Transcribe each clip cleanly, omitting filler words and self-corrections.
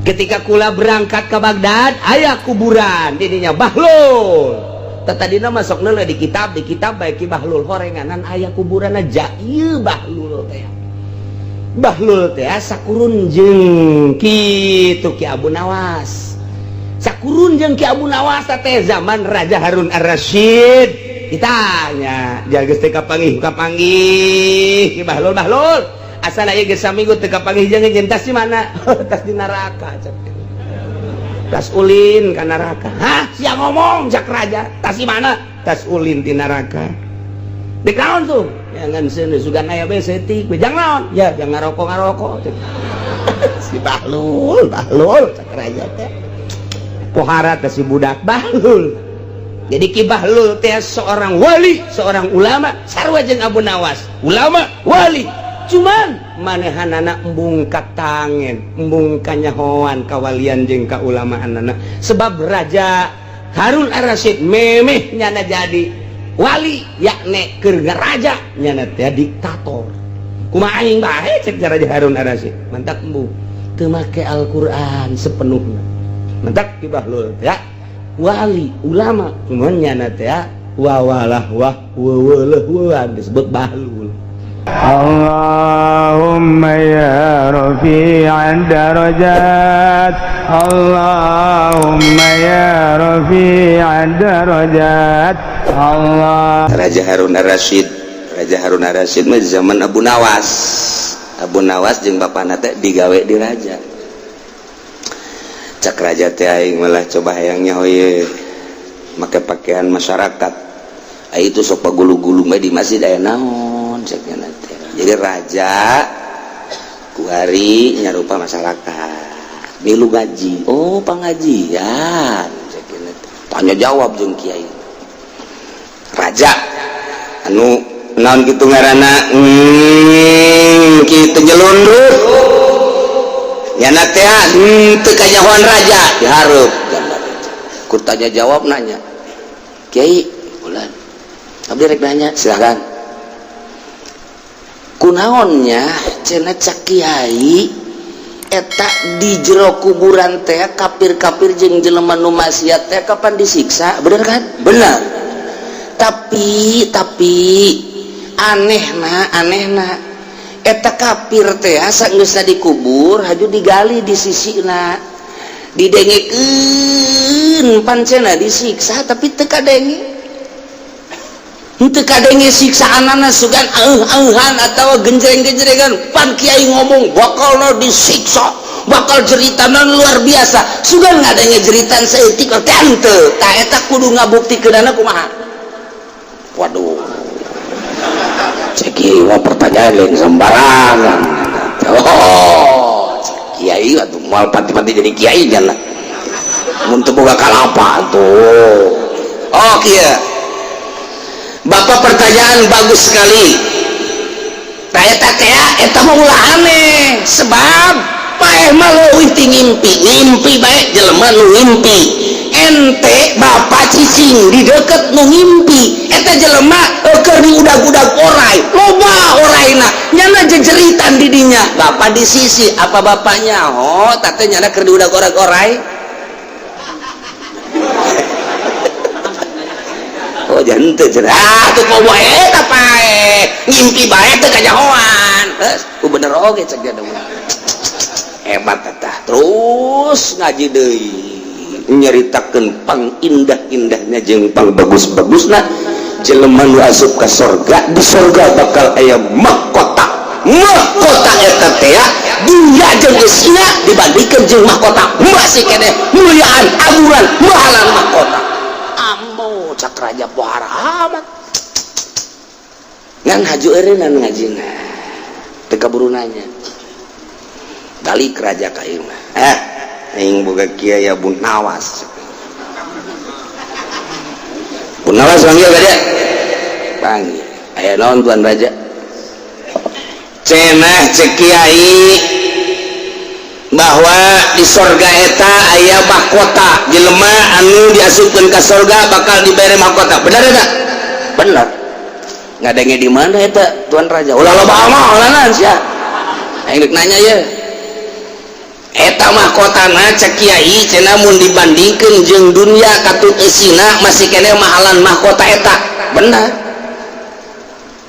Ketika kula berangkat ke Baghdad, aya kuburan didinya Bahlul. Tadina masuk nele di kitab baik Ki Bahlul horenganan aya kuburan aja ieu Bahlul teh. Bahlul teh sakurun jeung kitu Ki Abu Nawas. Sakurun jeung Ki Abu Nawas teh zaman Raja Harun Ar-Rasyid. Ditanya, jaga teh kapanggih kapanggih Ki Bahlul. Bahlul, asal aya geus saminggu teu kapanggih jeung jeung tas di mana? Tas di neraka cek. Tas ulin ka neraka. Hah, sia ngomong cak raja. Tas di mana? Tas ulin di neraka. Di naon tuh? Ya ngan seuneu sugan aya be setik. Jangan naon? Ya jangan ngarokok ngarokok. Si Bahlul, Bahlul cak raja teh. Pohara teh si budak Bahlul. Jadi Ki Bahlul teh seorang wali, seorang ulama, sarua jeung Abu Nawas. Ulama, wali. Cuman manehanana embung katangen, embung kanyahoan kawalian jeung kaulamaanana. Sebab Raja Harun Ar-Rasyid memeh nyana jadi wali, yakni keur raja nyana teh diktator. Kumaha aing bae cek Raja Harun Ar-Rasyid. Mantak embung teu make Al-Qur'an sepenuhnya. Mantak Ki Bahlul teh wali, ulama, cuman nyana teh wawalah wah weweleh disebut Bahlul. اللهم يا رفيع الدرجات، اللهم يا رفيع الدرجات، الله Raja Harun Ar-Rasyid, Raja Harun Ar-Rasyid mah zaman Abu Nawas. Abu Nawas jeung bapana teh digawe di raja. Cak raja teh, aing malah coba hayangnya hoye make pakaian masyarakat. Ai itu sok pagulu-gulu mah di masjid aya naon cek nya teh. Jadi raja kuari nyarupa masyarakat. Milu ngaji. Oh, pengajian cek nya teh. Tanya jawab jeung kiai. Raja anu naon gitu ngaranna, kitu nyelundup nyana teh teu kanyahoan raja dihareup gambar ku tanya jawab. Nanya, "Kiai bulan, abdi rek nanya." "Silakan." "Kunaonnya cenah cak kiai eta di jero kuburan teh kafir-kafir jeung jelema nu maksiat teh kapan disiksa, bener kan?" "Benar, tapi anehna, anehna eta kafir teh asa geus dikubur haju digali di sisina, didengekeun pancena disiksa, tapi teu kadenge, teu kadenge siksaanana, sugan auh-auhan atau genjreng-genjrengan. Pan kiai ngomong bakal disiksa, bakal jeritanan luar biasa, sugan ngadenge jeritan saeutik teh henteu. Tah, eta kudu ngabuktikeunana kumaha?" Waduh, cek mah pertanyaan lain sembarangan. Oh, kiai atuh moal pati-pati jadi kiai nya mun teu boga kalapa tuh. "Oh kieu, Bapak, pertanyaan bagus sekali. Tah, eta teh eta mah ulah aneh, sebab paeh mah leuwih ti ngimpi, ngimpi bae jelema nu ngimpi. Ente bapak cicing di deket nu ngimpi eta jelema keur diudag-udag orai, loba oraina, nyana jejeritan di dinya. Bapak di sisi apa bapaknya? Oh, tate nyana keur diudag orai orai. Oh, jangan teu ah tuh komo eta pae ngimpi bae teu kanyahoan." Geus, ku bener oge cek dia, hebat eta. Terus ngaji deui, nyaritakeun pang indah-indahnya jeung pang bagus-bagusna jelema nu asup ka sorga. Di sorga bakal aya mahkota. Mahkota eta teh dunya jeung eusina dibandingkeun jeung mahkota masih keneh muliaan, aguran, mahalan mahkota. "Ambo," cak raja, "pohara amat." Ngan haju eureunnan ngajina, teu kaburu nanya, balik raja ka imah. "Eh, aing boga kiai Abu Nawas. Abu Nawas panggil ka dia." Panggil. "Aya naon, tuan raja?" "Cenah cek kiai bahwa di sorga eta aya mahkota, jelema anu diasupkeun ka sorga bakal dibere mahkota, benar eta?" "Benar." "Ngadenge di mana eta, tuan raja?" "Ulah loba omong, ulah sia, aing rek nanya ye." Eta mahkotana, cek kiai cenah, mun dibandingkeun jeung dunia katut eusina, masih keneh mahalan mahkota eta. Benar.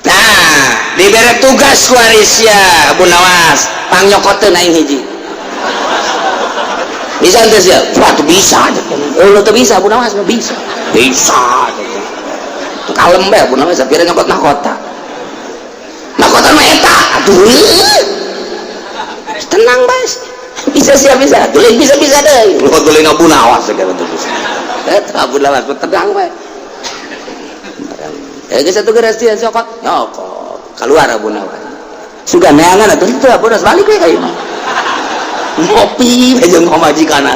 Nah, dibere tugas ku sia Abu Nawas, pangnyokotkeun aing hiji. Bisa teu sia? Wah, tuh bisa. Oh, lu tuh bisa. Abu Nawas bisa, bisa. Tuh kalem bae Abu Nawas, kira nyokot mahkota. Mahkota mah eta atuh. Tenang bae, bisa siap, bisa tulis, bisa, bisa deh lu tulis. Abu Nawas segala tuh bisa. Eta Abu Nawas tenang bae. Eh, geus atuh, geus dia cokot, nyokot, keluar Abu Nawas. Sudah neangan atuh itu Abu Nawas balik we ka imah, ngopi jeung pamajikan.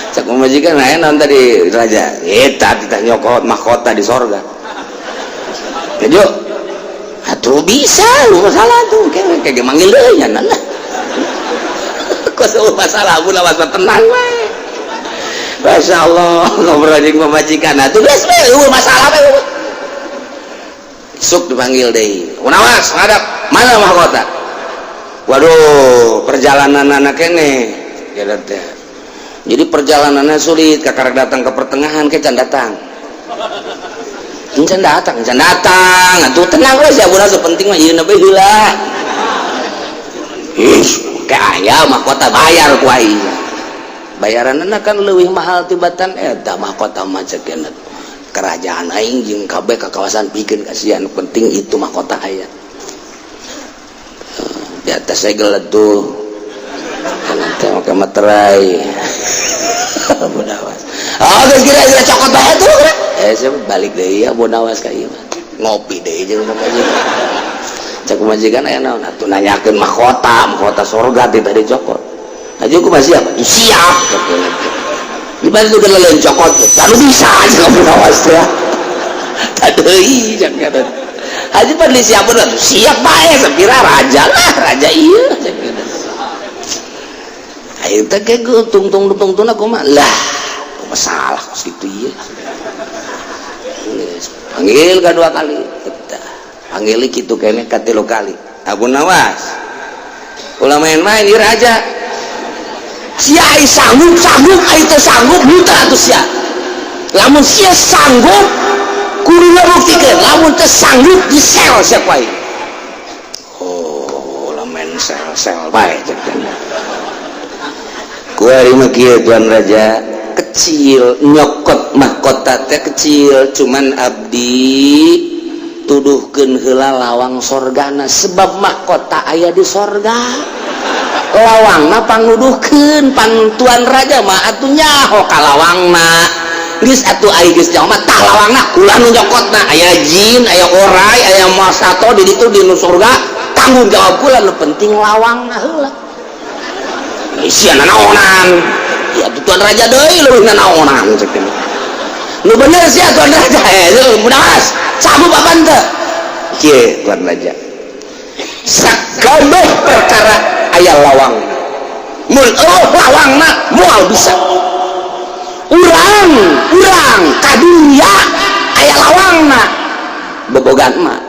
Cek pamajikan, "Aya naon tadi, raja?" "Eta titah nyokot mahkota di sorga." "Kejo atuh bisa lu, masalah tuh kayak kayak manggil deui nya." Nah, kok masalah Abu Nawas tenang we. Masya Allah, ngobrol jeung pamajikan atuh geus we, euweuh masalah we. Isuk dipanggil deui, "Nawas, ngadap, mana mahkota?" "Waduh, perjalanan anak ini ya teh, jadi perjalanannya sulit, kakak datang ke pertengahan ke can datang, can datang, can datang." "Atuh tenang we sia, budak, penting mah ieu bae heula." Ih, kayak aya mahkota, bayar ku aing. Bayaranna kan leuwih mahal tibatan eta mahkota mah, cek kerajaan aing jeung kabeh ka kawasan pikeun kasihan, penting itu mahkota aya di atas segel tuh, nanti pakai materai. Abu Nawas, oh, geus kira-kira cokot bae tuh. Eh, saya balik deui ya Abu Nawas ka ieu mah, ngopi deui jeung pamajikan. Cek pamajikan, "Aya naon atuh?" "Nanyakeun mahkota, mahkota surga ti tadi cokot." "Aja kumaha, siap?" "Siap." Di mana tuh lain cokot lalu bisa aja Abu Nawas teh tadi jangan Haji Padli siap pun siap bae, sapira raja lah raja. Iya, ayo teh kayak tung tung tung tung, aku mah lah masalah kos gitu. Iya, panggil kedua kali, panggil gitu kayaknya katilu kali. "Abu Nawas, ulah main-main, ieu raja sia. Ai sanggup, sanggup, ai teu sanggup henteu atuh sia. Lamun sia sanggup, kudu ngabuktikeun, lamun teu sanggup di sel sia ku aing." "Oh, lamun sel-sel bae," cek ku ari mah. "Kieu, tuan raja, kecil nyokot mahkota teh kecil, cuman abdi tuduhkeun heula lawang sorgana, sebab mahkota aya di sorga, lawangna pangnuduhkeun. Pan tuan raja mah atuh nyaho ka lawangna. Geus atuh, ai geus nyaho mah, tah lawangna kula nu nyokotna. Aya jin, aya orai, aya masato di ditu di nu surga, tanggung jawab kula, nu penting lawangna heula." "Sia nanaonan?" "Ya tuan raja deui leuwih nanaonan," cek. "Nu bener sia, tuan raja." "Eh, munas sanggup apa teu?" "Kieu, tuan raja, sakabeh perkara aya lawang. Mun euweuh lawangna, moal bisa. Urang urang ka dunya aya lawangna, bobogan emak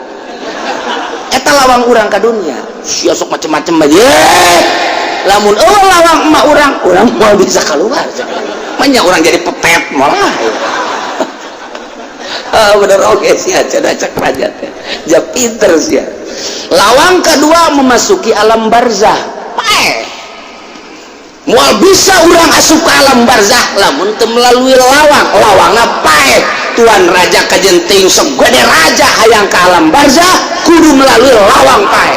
eta lawang urang ka dunya. Sia sok macem-macem aja. Lamun euweuh lawang emak urang, urang moal bisa keluar. Banyak orang jadi pepet malah." "Ah, bener oke sih," cenah cek raja teh. "Ja pinter sih." Lawang kedua memasuki alam barzah paeh. Moal bisa urang asup ke alam barzah lamun teu melalui lawang, lawangna paeh. Tuan raja kajenting segede raja hayang ke alam barzah kudu melalui lawang paeh.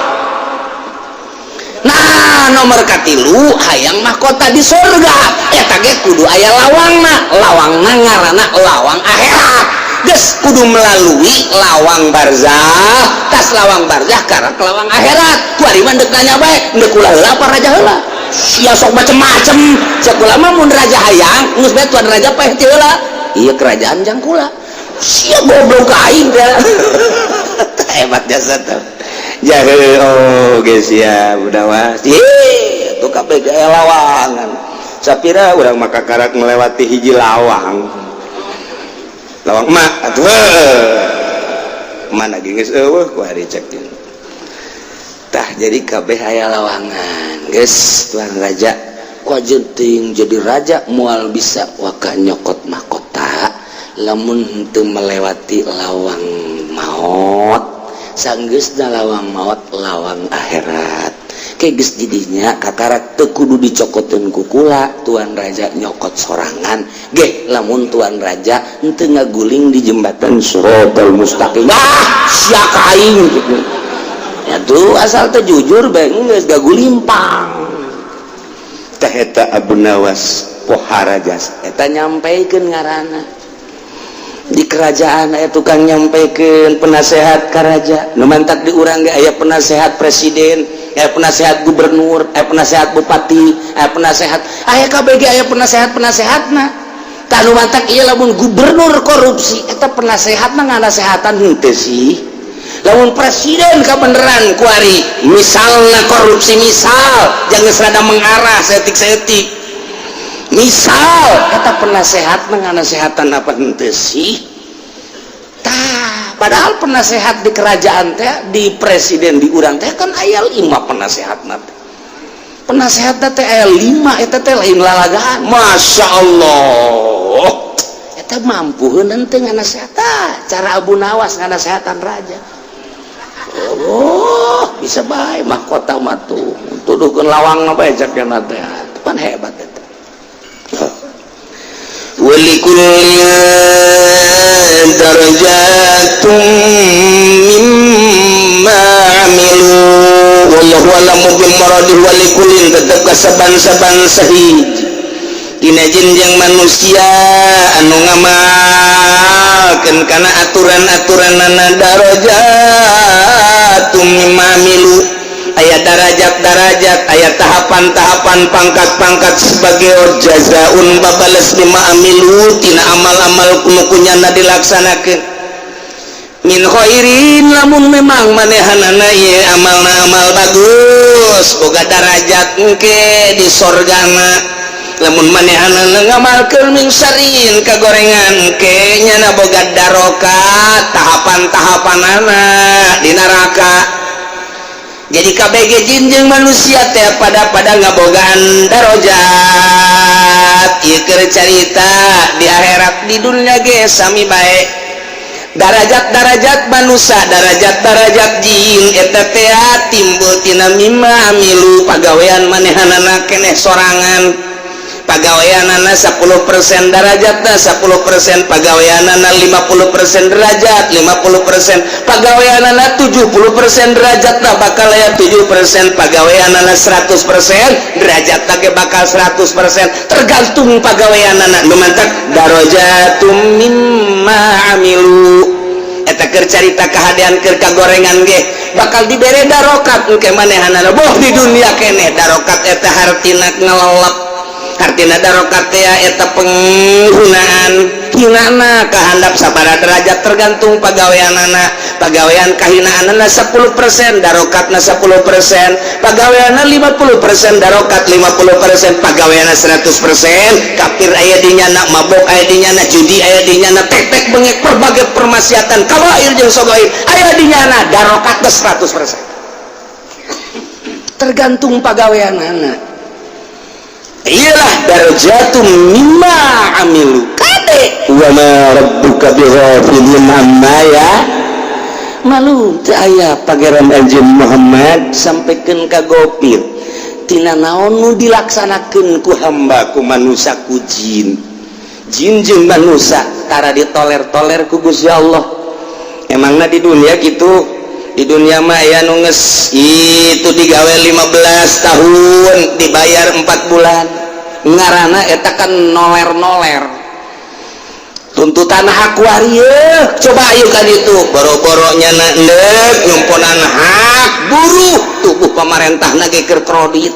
Nah, nomor katilu, hayang mahkota di surga, eta ge kudu aya lawangna, lawangna ngaranna lawang akhirat. Geus kudu melalui lawang barzah, tas lawang barzah karak lawang akhirat. Kuari mah deuk nanya bae, deuk kula heula apa raja heula? Sia sok macem-macem. Cek kula mah, mun raja hayang, geus bae tuan raja paeh ti heula, ieu kerajaan jang kula. Sia goblok ka aing teh." Hebat jasa teh jahe. Oh geus ya budawas. Ih, tuh kabeh aya lawangan. Sapira urang maka karak melewati hiji lawang, lawang emak atuh mana geus eueuh ku hari cek. Tah, jadi kabeh aya lawangan. "Geus, tuan raja, Ku anjeun teuing jadi raja moal bisa waka nyokot mahkota lamun henteu melewati lawang maut. Sanggeusna lawang maut, lawang akhirat. Ke geus didinya kakarak teu kudu dicokoteun ku kula, tuan raja nyokot sorangan ge lamun tuan raja henteu ngaguling di jembatan Shiratal Mustaqim. Ah, sia ka aing gitu. Ya tuh, asal teh jujur bae geus gagulimpang teh. Eta Abu Nawas poharajas eta nyampaikan ngaranna di kerajaan aya tukang nyampaikan penasehat ka raja. Nu mantak di urang ge aya penasehat presiden, aya penasehat gubernur, aya penasehat bupati, aya penasehat, aya KBG, aya penasehat penasehatna. Tah, nu mantak ieu lamun gubernur korupsi, eta penasehatna nganasehatan henteu sih? Lamun presiden kabeneran kuari misalnya korupsi, misal jangan serada mengarah saeutik-saeutik, misal kata penasehat nganasehatan apa henteu sih? Tah, padahal penasehat di kerajaan teh, di presiden di urang teh kan aya lima penasehat teh. Penasehat teh aya lima, eta teh lain lalagaan. Masya Allah, eta mampu henteu nganasehat? Cara Abu Nawas nganasehatan raja, oh, bisa bae mahkota mah tuh tuduhkeun lawang apa cek teh pan hebat eta. ولكل درجات مما عملوا والله أعلم بمراده. ولكل tetep kasaban-saban sahiji tina jin jeung manusia anu ngamalkeun kana aturan-aturanana darajatum mimma amilu, aya darajat-darajat, aya tahapan-tahapan, pangkat-pangkat sebagai jazaun babales bima amilu tina amal-amal nu ku nyana dilaksanakeun. Min khairin, lamun memang manehanana ieu amalna amal bagus, boga darajat engke di sorgana. Lamun manehanana ngamalkeun min syarrin, kagorengan, engke nyana boga darokat, tahapan-tahapanana di neraka. Jadi KBG jin jeung manusia teh pada pada ngabogaan darajat. Ieu keur carita di akhirat, di dunia ge sami bae. Darajat-darajat manusia, darajat-darajat jin eta teh timbul tina mimma amilu, pagawean manehanana keneh sorangan. Pagaweanana 10% darajatna 10%, pagaweanana 50% derajat 50%, pagaweanana 70% derajatna bakal aya 7%, pagaweanana 100% derajatna ge bakal 100%, tergantung pagaweanana. Nu mantak darajatum mimma amilu eta keur carita kahadean. Keur kagorengan ge bakal dibere darokat engke manehanana, boh di dunia keneh. Darokat eta hartina ngelelep, hartina darokat teh eta penggunaan hinana kahandap sabara derajat tergantung pagaweanana. Pagawean kahinaanana 10%, darokatna 10%. Pagaweanna 50%, darokat 50%. Pagaweanna 100%, kafir aya di nyana, mabok aya di nyana, judi aya di nyana, tek-tek bengek, berbagai permaksiatan kabair jeung sogoir aya di nyana, darokatna 100%, tergantung pagaweanana. Iyalah darajatum mimma amilu. Kade wa ma rabbuka bighafilin amma ya malu. Teu aya Pangeran anjeun Muhammad sampaikan ka gopir tina naon nu dilaksanakeun ku hamba, ku manusia, ku jin. Jin jeung manusia tara ditoler-toler ku Gusti Allah. Emangna di dunia gitu? Di dunia mah aya nu geus itu digawe 15 tahun dibayar 4 bulan, ngarana eta kan noler-noler tuntutan hak warie. Coba ayo kan itu boro-boro nyana endek nyumponan hak buruh, tubuh pemerintah ge keur kredit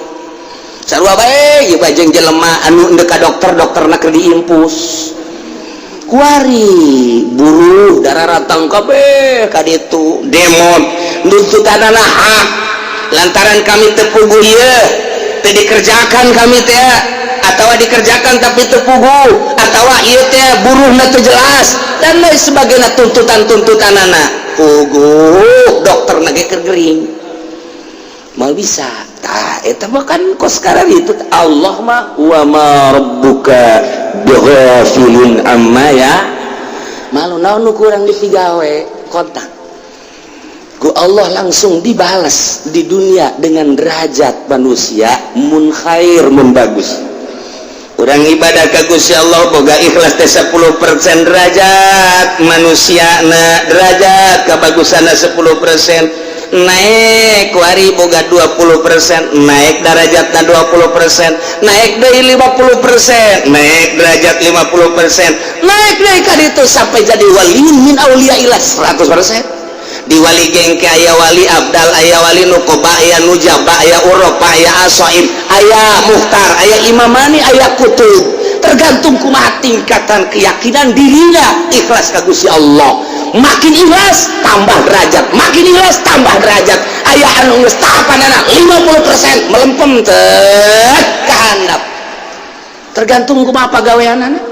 sarua bae ieu bae jeung jelema anu endek ka dokter, dokterna keur diimpus. Kuari buruh dararatang kabeh ka ditu demo nuntutanana hak lantaran kami teu puguh ieu, teu dikerjakan kami teh, atau dikerjakan tapi teu puguh, atau ieu teh buruhna teu jelas dan lain sebagainya. Tuntutan-tuntutanana puguh, dokterna ge keur gering, mau bisa. Tah, eta mah kan kos sekarang itu Allah mah wa ma rabbuka bighafilin amma ya malu. Naon nu kurang dipigawe, kontak ku Allah langsung dibalas di dunia dengan derajat manusia mun khair, mun bagus. Urang ibadah ka Gusti Allah boga ikhlas teh 10% derajat manusia na, derajat kebagusanna 10% naik. Kuari boga 20%, naik derajatna 20%, naik dari 50%, naik derajat 50%, naik naik ka itu sampai jadi wali min auliyaillah 100%. Di wali gengke aya wali abdal, aya wali nukoba, aya nujaba, aya uropa, aya asoib, aya muhtar, aya imamani, aya kutub, tergantung kumaha tingkatan keyakinan dirinya ikhlas ka Gusti Allah. Makin ikhlas tambah derajat, makin ikhlas tambah derajat. Aya anu geus tahapanana 50% melempem teh ka handap, tergantung kumaha pagaweanana.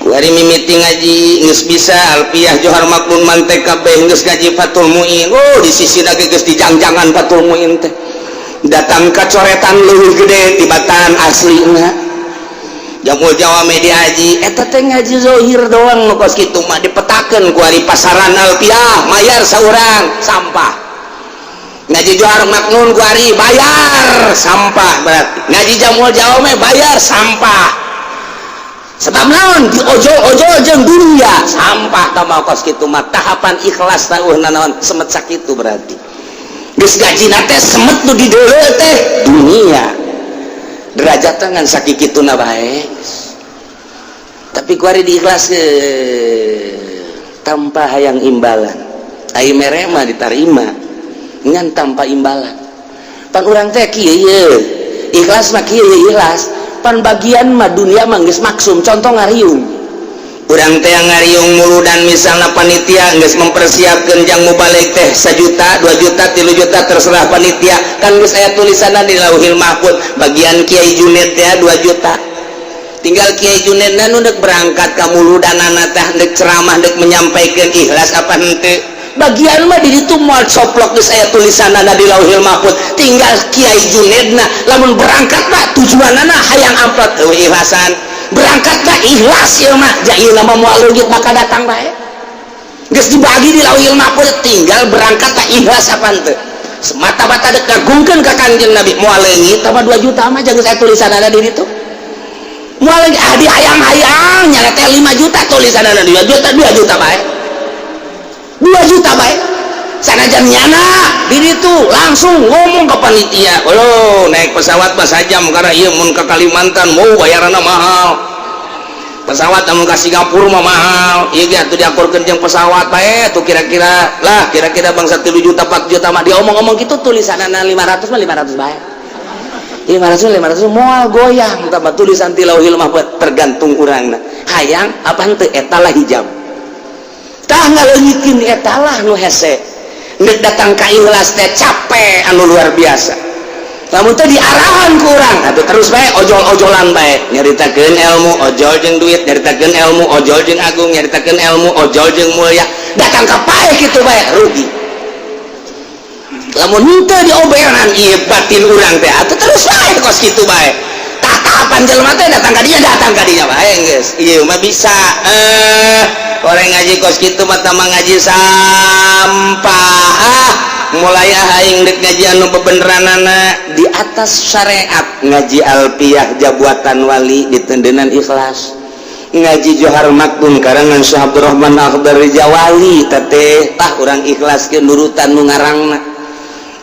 Kuari mimiti ngaji geus bisa alfiah, johar maknun, mantek kabeh, geus ngaji Fathul Muin. Oh, di sisi lagi geus dijangjangan Fathul Muin teh, datang ka coretan leuwih gede tibatan aslina. Jamul Jawame diaji, eta teh ngaji zohir doang. Nu kos kitu mah dipetakeun ku ari pasaran alfiah, mayar saurang, sampah. Ngaji johar maknun ku ari bayar, sampah. Berarti ngaji Jamul Jawame bayar, sampah. Sebab naon? Di ojol-ojol jeung dunia, sampah. Tambah kos kitu mah tahapan ikhlas tauh naon semet sakitu. Berarti geus gajina teh semet nu di deuleu teh dunia, derajat ngan sakikituna bae. Tapi kuari diikhlas ke tanpa hayang imbalan, ai mere mah ditarima ngan tanpa imbalan. Pan urang teh kieu ye, ikhlas mah kieu ye, ikhlas pan bagian mah dunia mah geus maksum. Contoh ngariung, urang teh ngariung muludan, misalnya panitia geus mempersiapkan jang mubalig teh 1 juta, 2 juta, 3 juta, terserah panitia. Kan geus aya tulisanna di Lauhil Mahfud, bagian Kiai Junet ya 2 juta. Tinggal Kiai Junet nu dek berangkat ka muludanana teh, dek ceramah, dek menyampaikan, ikhlas apa henteu. Bagian mah di ditu moal coplok, geus aya tulisanna di Lauhil Mahfud. Tinggal Kiai Junedna lamun berangkat mah tujuanana hayang amplop, eueuh ikhlasan. Berangkat mah ikhlas ya mah, ja ieu mah moal leungit, maka datang bae. Geus dibagi di Lauhil Mahfud, tinggal berangkat tak ikhlas apa henteu, semata-mata dek ngagungkeun ka Kanjeng Nabi. Moal leungit tambah 2 juta mah, jangan saya tulisanana di ditu moal leungit. Ah, di hayang-hayang nyala teh 5 juta, tulisanana 2 juta, 2 juta bae, 2 juta bae. Sanajan nyana di ditu langsung ngomong ke panitia, "Oh, naik pesawat mah sajam, karena ieu mun ke Kalimantan mau bayaranna mahal, pesawat namun ke Singapura mah mahal. Ieu ge atuh diakurkeun jeung pesawat bae tuh, kira-kira lah, kira-kira bangsa 3 juta, 4 juta mah." Diomong-omong gitu, tulisanana 500 mah 500 bae, 500 500 moal goyang tambah tulisan ti Lauhil Mahfud. Tergantung urangna hayang apa henteu. Eta lah hijab, tah ngaleungitkeun eta lah nu hese. Ndek datang ka ikhlas teh capek anu luar biasa. Lamun teh diarahan ku urang atuh terus bae ojol-ojolan bae, nyaritakeun ilmu ojol jeung duit, nyaritakeun ilmu ojol jeung agung, nyaritakeun ilmu ojol jeung mulia, datang ka paeh kitu bae, rugi. Lamun henteu dioberan ieu batin urang teh atuh terus bae kos kitu bae. Tah, tahapan jelema teh datang ka dinya, datang ka dinya bae, geus ieu mah bisa. Orang ngaji kos kitu mah tambah ngaji sampah. Ah, mulai aing dek ngaji anu bebeneranana di atas syariat, ngaji alpiyah jabuatan wali ditendenan ikhlas, ngaji Johar Maktum karangan Syekh Abdurrahman Akhdar Jawali teteh, tah urang ikhlas ke nurutan nu ngarangna.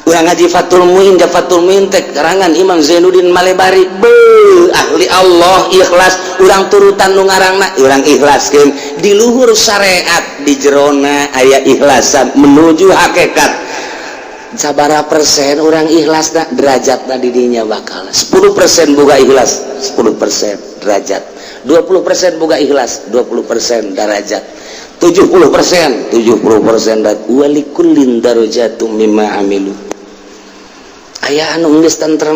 Urang ngaji Fathul Muin, ja Fathul Muin teh karangan Imam Zainuddin Malebari, be ahli Allah, ikhlas urang turutan nu ngarangna, urang ikhlaskeun di luhur syariat, di jerona aya ikhlasan menuju hakikat. Sabara persen orang ikhlas dah derajat di dinya bakal 10% boga ikhlas, 10% derajat, 20% boga ikhlas, 20% derajat, 70%, 70% dat walikullin darajatum mimma amilu. Aya anu geus tentrem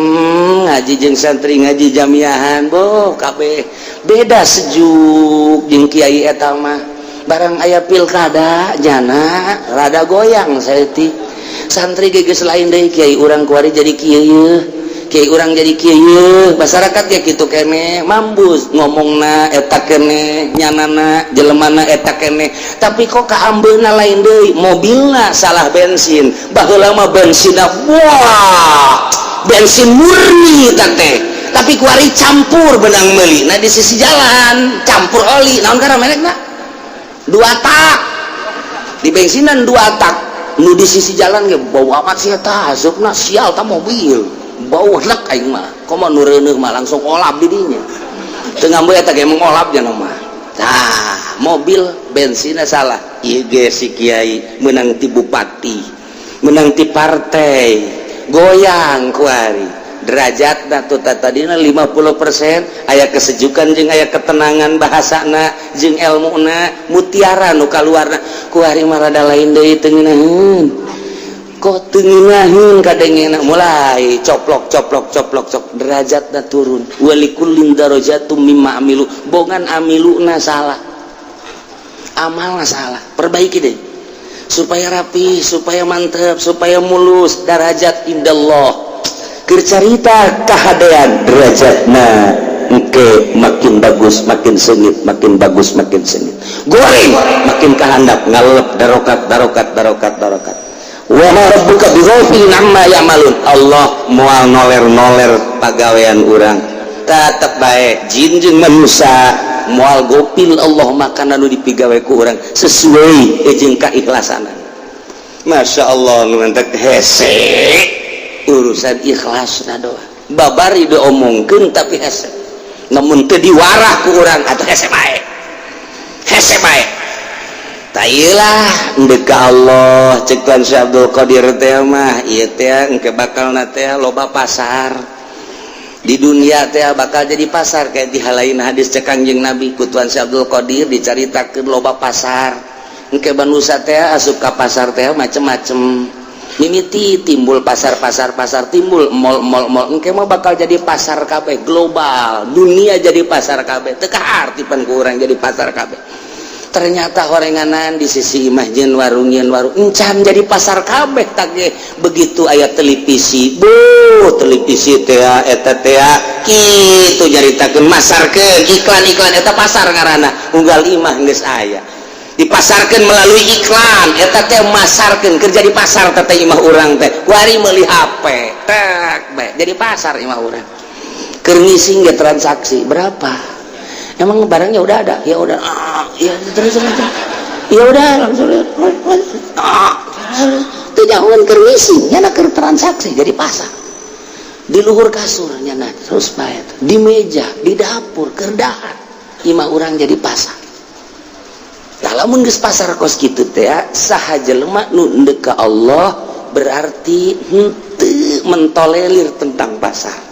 ngaji jeung santri, ngaji jamiahan, boh kabeh beda, sejuk jeung kiai eta mah. Barang aya pilkada jana rada goyang saeutik. Santri ge geus lain deui. Kiai urang kuari jadi kieu yeuh, kiai urang jadi kieu yeuh, masyarakat ya kitu kene, mambus ngomongna eta kene, nyanana jelemana eta kene, tapi kok kaambeuna lain deui. Mobilna salah bensin. Baheula mah bensinna, wah, bensin murni teh, tapi kuari campur benang meuli. Nah, di sisi jalan campur oli naon karena merekna dua tak di bensinan dua tak. Nu di sisi jalan ge bau amat sih eta, asupna sial ta mobil, bau lek. Aing mah komo nu reuneuh mah langsung olap di dinya, teu ngambil eta ge mengolap nya mah. Tah, mobil bensinnya salah. Ieu ge si kiai menang ti bupati, menang ti partai, goyang kuari derajat. Nah, tuh tadina 50% aya kesejukan jeung aya ketenangan bahasana jeung ilmuna, mutiara nu kaluarna. Kuari mah rada lain deui, teu ngeunaheun. Kok teu ngeunaheun kadengena, mulai coplok coplok coplok cok, derajatna turun. Walikullin darajatum mimma amilu. Bongan amiluna salah, amalna salah. Perbaiki deh supaya rapi, supaya mantep, supaya mulus derajat indallah. Keur carita kahadean, derajatna engke makin bagus makin sengit, makin bagus makin sengit, goreng makin kahandap, ngalep darokat darokat darokat darokat. Wa ma rabbuka bighafilin amma ya'malun. Allah moal noler-noler pagawean urang, tetep bae jin jeung manusia moal gopil. Allah makanan nu dipigawe ku urang sesuai jeung kaikhlasanan. Masya Allah, nu mantak hese urusan ikhlas na doa. Babari diomongkeun tapi hese, namun teu diwarah ku urang atau hese bae, hese bae. Tailah ndek ka Allah. Cek Tuan Syekh Abdul Qadir teh mah ieu teh engke bakalna teh loba pasar di dunia teh, bakal jadi pasar. Kayak di halain hadis cek Kangjeng Nabi, ku Tuan Syekh Abdul Qadir dicaritakeun loba pasar. Engke manusia teh asup ka pasar teh macem-macem, mimiti timbul pasar pasar pasar, timbul mall mall mall. Engke mah bakal jadi pasar kabeh, global dunia jadi pasar kabeh. Teu kaarti pan ku urang jadi pasar kabeh. Ternyata horenganan di sisi imah jeung warung, jeung warung encan jadi pasar kabeh. Tage begitu aya televisi, bu, televisi teh eta teh kitu nyaritakeun, masarkeun iklan-iklan, eta pasar ngaranna. Unggal imah geus aya, dipasarkan melalui iklan, eta teh masarkeun kerja di pasar teh imah urang teh. Kuari meuli HP tek bae jadi pasar imah urang. Keur ngising ge transaksi berapa, emang barangnya udah ada? Ya udah, ah, ya terus terus, ya udah langsung, ah, teu jauhan keur ngising nya keur transaksi jadi pasar. Di luhur kasur nya terus bae, di meja, di dapur keur dahar, imah urang jadi pasar. Lamun geus pasar kos kitu teh, saha jelema nu ndek ka Allah berarti henteu mentolerir tentang pasar.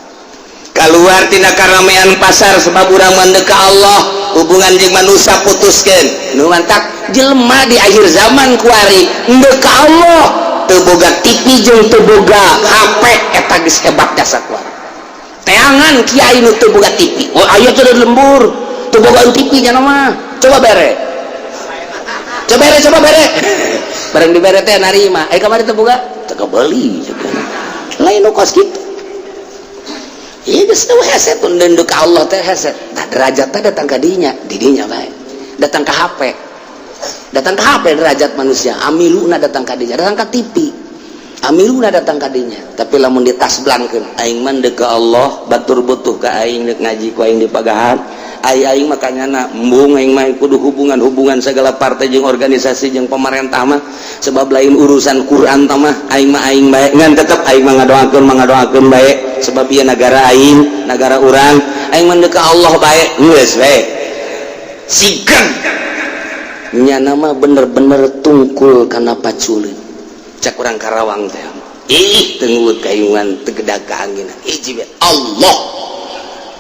Keluar tina karamean pasar, sebab urang mendek ka Allah, hubungan jeung manusia putuskeun. Nu mantak jelema di akhir zaman kuari ndek ka Allah teu boga TV jeung teu boga HP, eta geus hebat jasa kuari. Teangan kiai nu teu boga TV. Oh, aya teh lembur teu boga TV nya mah. Coba bere, coba bere, coba bere. Barang dibere teh narima, eh, kamari teu boga, teu kebeli lain nu kos kitu. Iya, geus teu hese tun ndek ka Allah teh hese. Tah, derajat teh datang ka dinya, di dinya bae. Datang ka HP. Datang ka HP derajat manusia, amiluna datang ka dinya, datang ka TV. Amiluna datang ka dinya. Tapi lamun ditasblangkeun, aing mah deuk ka Allah, batur butuh ka aing deuk ngaji ku aing di pagahan. Ai aing mah kanyana embung, aing mah kudu hubungan-hubungan segala partai jeung organisasi jeung pemerintah mah, sebab lain urusan Quran tah mah. Aing mah aing bae, ngan tetep aing mah ngadoakeun, mah ngadoakeun bae, sebab ieu negara aing, negara urang. Aing mah ka Allah bae, geus bae sigan nyana mah bener-bener tungkul kana paculeun. Cak urang Karawang teh, ih, tengut kayungan tegedag ka anginan hiji Allah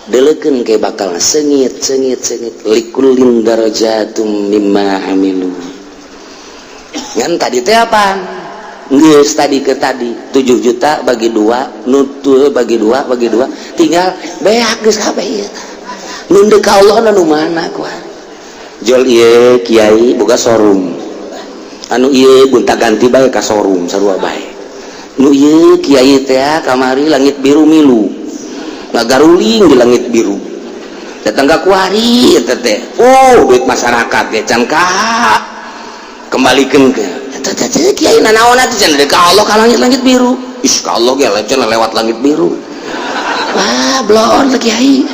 delekeun ke bakal sengit sengit sengit. Likullin darajatum mimma amilu. Ngan tadi teh apa geus tadi ke tadi 7 juta bagi dua, nutul bagi dua, bagi dua, tinggal beak geus kabeh ieu. Nu ka Allah nu mana kuah jol ieu kiai boga showroom, anu ieu gonta ganti bae ka showroom, sarua bae. Nu ieu kiai teh kamari langit biru, milu ngagaruling di langit biru, datang ka kuari eta teh. Oh, duit masyarakat ge can ka kembalikan ke eta teh. Kiai nanaon atuh cenah ka Allah ka langit-langit biru? Ih, ka Allah ge cenah lewat langit biru. Wah, bloon teh kiai.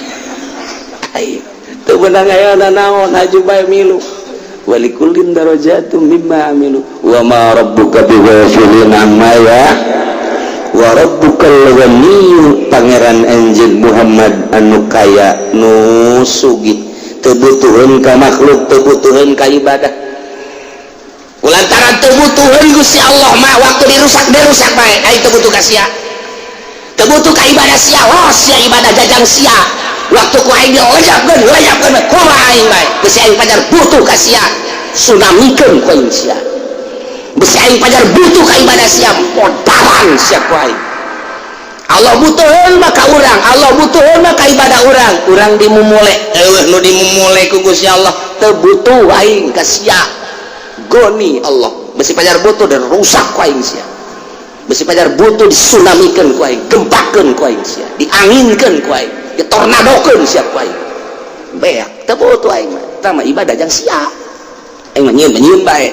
Ai teu beunang aya nanaon, haju bae milu. Walikullin darajatum mimma amilu wa ma rabbuka bighafilin amma ya wa rabbukal ghaniyyu. Pangeran anjeun Muhammad anu kaya, nu sugih, teu butuheun ka makhluk, teu butuheun ka ibadah. Kulantaran teu butuheun, Gusti Allah mah waktu dirusak, dirusak bae. Aing teu butuh ka sia, teu butuh ka ibadah sia. Oh, sia ibadah jajang sia. Waktu ku aing dilejapkeun, lejapkeun kumaha aing bae. Bisi aing pajar butuh ka sia, tsunamikeun ku aing sia. Bisi aing pajar butuh ka ibadah sia, podaran sia ku aing. Allah butuheun mah ka urang, Allah butuheun mah ka ibadah urang. Urang dimumule, eueuh nu dimumule ku Gusti Allah. Teu butuh aing ka sia, goni Allah. Bisi pajar butuh dan rusak ku aing sia. Bisi pajar butuh, disunamikeun ku aing, gempakeun ku aing sia, dianginkeun ku aing, ditornadokeun sia ku aing. Beak, teu butuh aing mah. Tah mah ibadah jang sia, aing mah nyieun nyieun bae.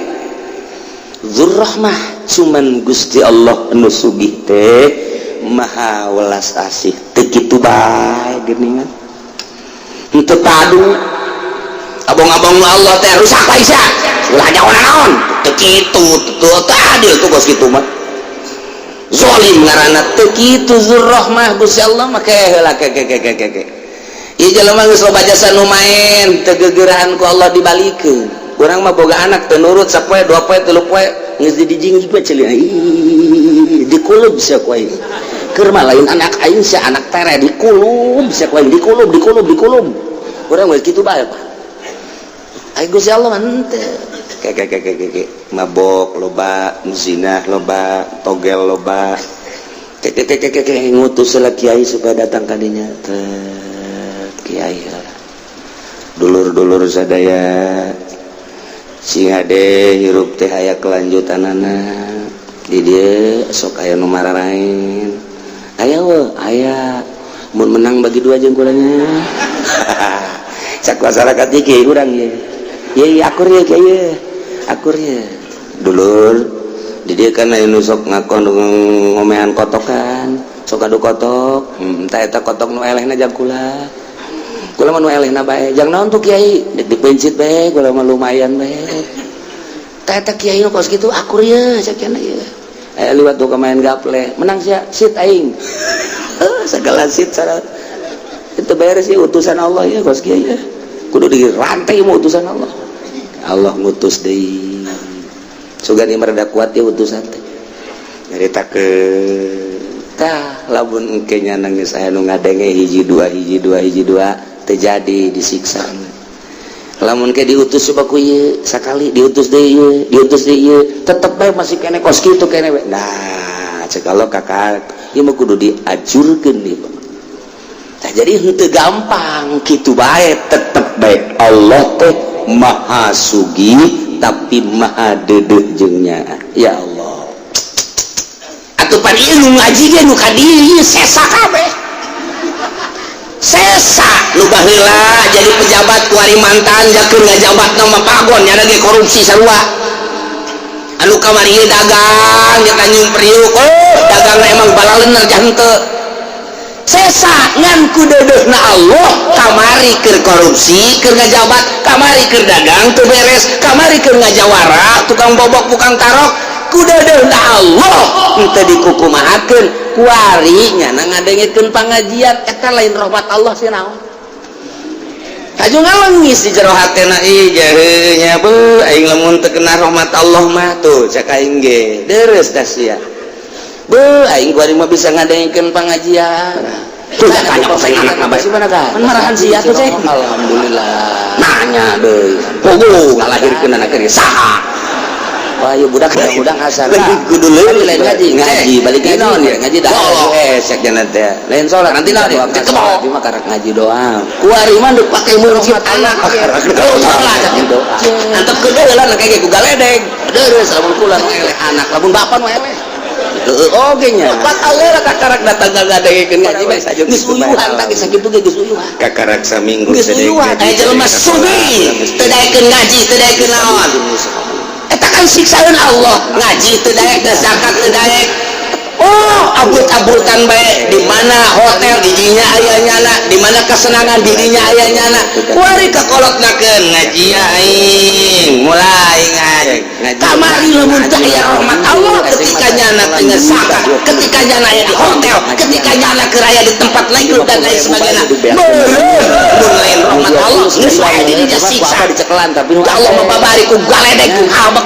Zurrahmah, cuman Gusti Allah anu sugih teh maha welas asih. Teu kitu bae geuningan, henteu padu abong-abong Allah teh rusak bae sia, ulah nyaho naon. Teu kitu, teu adil tuh kos kitu mah, zolim ngaranna. Teu kitu zurrahmah Gusti Allah mah. Ke heula, ke ke ke ke ke ke ieu jelema geus loba jasa nu maen, teu gegerahan ku Allah dibalikeun. Urang mah boga anak teu nurut sapoe, 2 poe, 3 poe, geus dijingjing bae ceuli, dikulub sia ku aing. Keur mah lain anak aing sia, anak tere. Dikulub sia ku aing, dikulub, dikulub, dikulub. Urang mah kitu bae, Pak. Aing Gusti Allah mah henteu. Ke ke ke ke ke mabok loba, zina loba, togel loba, ke ke ke ke ke ngutus lah kiai supaya datang ka dinya teh. Kiai, dulur-dulur sadaya, sing hade hirup teh aya kelanjutanana. Di dieu sok aya nu mararain, aya we aya mun menang bagi dua jeung kulanya. Cak masyarakat iki urang ye ye akur ye, kiai ye, akur ye. Dulur, di dieu kan aya nu sok ngakon ngomean kotokan, sok adu kotok. Tah eta kotok nu elehna jang kula. Kula mah nu elehna bae. Jang naon tuh, kiai? Dek dipencit bae kula mah, lumayan bae. Tah eta kiai nu kos kitu akur ye, cek cenah ye. Aya liwat tuh main gaple, menang sia, sit aing. Eh, segala sit syarat itu beres ya. Utusan Allah ya kos kiai ya, kudu dirantai mau utusan Allah. Allah ngutus deui, sugan ieu rada kuat ya utusan teh nyarita ke. Tah, lamun engke nya nangis aya nu ngadenge hiji dua, hiji dua, hiji dua, terjadi disiksa. Lamun ke diutus coba ku ieu sakali, diutus deui ieu, diutus deui ieu, tetep bae masih kene kos kitu kene we. Nah, cek Allah, kakak ieu mah kudu diajurkeun ieu. Nah, jadi henteu gampang kitu bae. Tetep bae Allah teh maha sugih tapi maha deudeuh jeung nyaah. Ya Allah, atuh pan ieu nu ngaji ge nu ka dieu sesa kabeh, sesa nu baheula jadi pejabat, kuari mantan jakeun ngajabat nama pagon nyana ge korupsi sarua. Anu kamari ieu dagang di Tanjung Priuk, oh, dagangna emang balalener jah henteu. Sesa ngan ku deudeuhna Allah. Kamari keur korupsi, keur ngajabat, kamari keur dagang teu beres, kamari keur ngajawara, tukang bobok, tukang tarok, ku deudeuhna Allah henteu dikukumahakeun. Kuari nyana ngadengekeun pangajian, eta lain rahmat Allah sih naon? Kaju ngalengis di jero hatena, ih jaheunya beuh aing lamun teu kena rahmat Allah mah tuh. Cek aing ge deres dah sia, beuh aing kuari mah bisa ngadengekeun pangajian. Tuh tanya saya anak mah sih mana kan marahan sia tuh cek. Alhamdulillah, nanya deui puguh ngalahirkeun anak ge saha. Wah, ieu budak budak hasan. Kudu leuwih lain ngaji, ngaji balik ngaji ya, ngaji dah. Eh, cek jangan teh. Lain salat nanti lah dia. Di mah karak ngaji doang. Kuari mah deuk pake meuncit anak. Salat doa. Antep ke heula kayak ku galedeg. Deres lamun kula nu eleh anak, lamun bapa nu eleh. Heeh oge nya. Pak Allah kakarak datang ngadengekeun ngaji bae. Geus uyuhan tah, geus sakitu ge geus uyuhan. Kakarak saminggu. Geus uyuhan. Aya jelema sugih teu daekeun ngaji, teu daekeun naon. Eta kan siksaeun Allah, ngaji teu daek, zakat teu daek. Oh, abut-abutan bae, di mana hotel didinya aya nyana, di mana kesenangan dirinya aya nyana. Kuari kakolotnakeun ngaji aing, mulai ngaji. Kamari lamun teu aya rahmat Allah, ketika nyana teu zakat, ketika nyana aya di hotel, ketika nyana keur aya di tempat nightclub dan lain sebagainya. Meureun mun lain rahmat Allah, geus wae dirinya siksa. Dicekelan tapi Ya Allah mah babari ku galedek ku habek.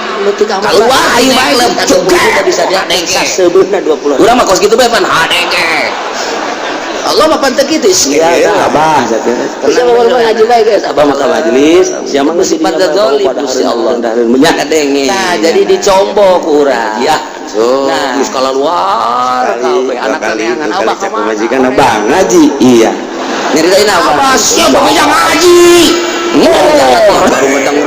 Keluar ayo bae juga bisa dia sasebeuna 20. Urang mah kos kitu bae pan hadenge. Allah mah pan teu kitu. Iya, abah. Siapa mah ngaji bae guys, Abah mah ka majelis, siapa mah sifat zalim Gusti Allah. Banyak Kadenge. Nah, jadi dicombo ku urang. Ya. So, nah, geus keluar kabeh anak neangan abah ka mana? Majikan abah ngaji. Iya. Nyeritain apa? Abah siapa yang ngaji?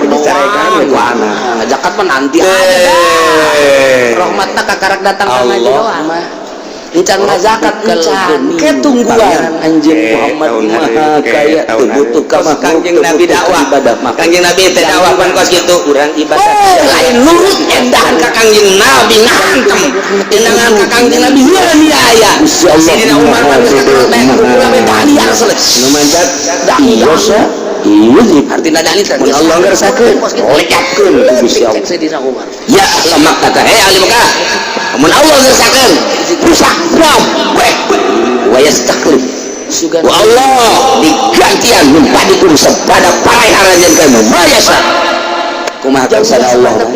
Dicarekan ku anak. Nah, zakat mah nanti aja dah. Rahmatna kakarak datang ka ngaji Allah doang. mah Encan ngazakat encan. Ke tungguan anjeun Muhammad maha kaya teu butuh ka makhluk. Kangjeng Nabi dakwah. Ibadah mah. Kangjeng Nabi teh dakwah pan kos kitu. Urang ibadah. Oh, lain nurut endahan ka Kangjeng Nabi ngahantem. Endangan ka Kangjeng Nabi heuh aya. Gusti Allah. Sidina Umar mah geus kakolot bae kudu bae tali ya Rasul. Nu mancat iya sa. Iya sih. Artina dalil teh. Mun Allah ngersakeun, lekapkeun ku Gusti Allah. Sidina Umar. Ya ahla Makkah, hei ahli Makkah. Mun Allah ngersakeun, rusak kabeh. Wa yastaklif. Wa Allah digantian min ba'dikum sapada parai harajan kamu ma yasha. Kumaha karsana Allah?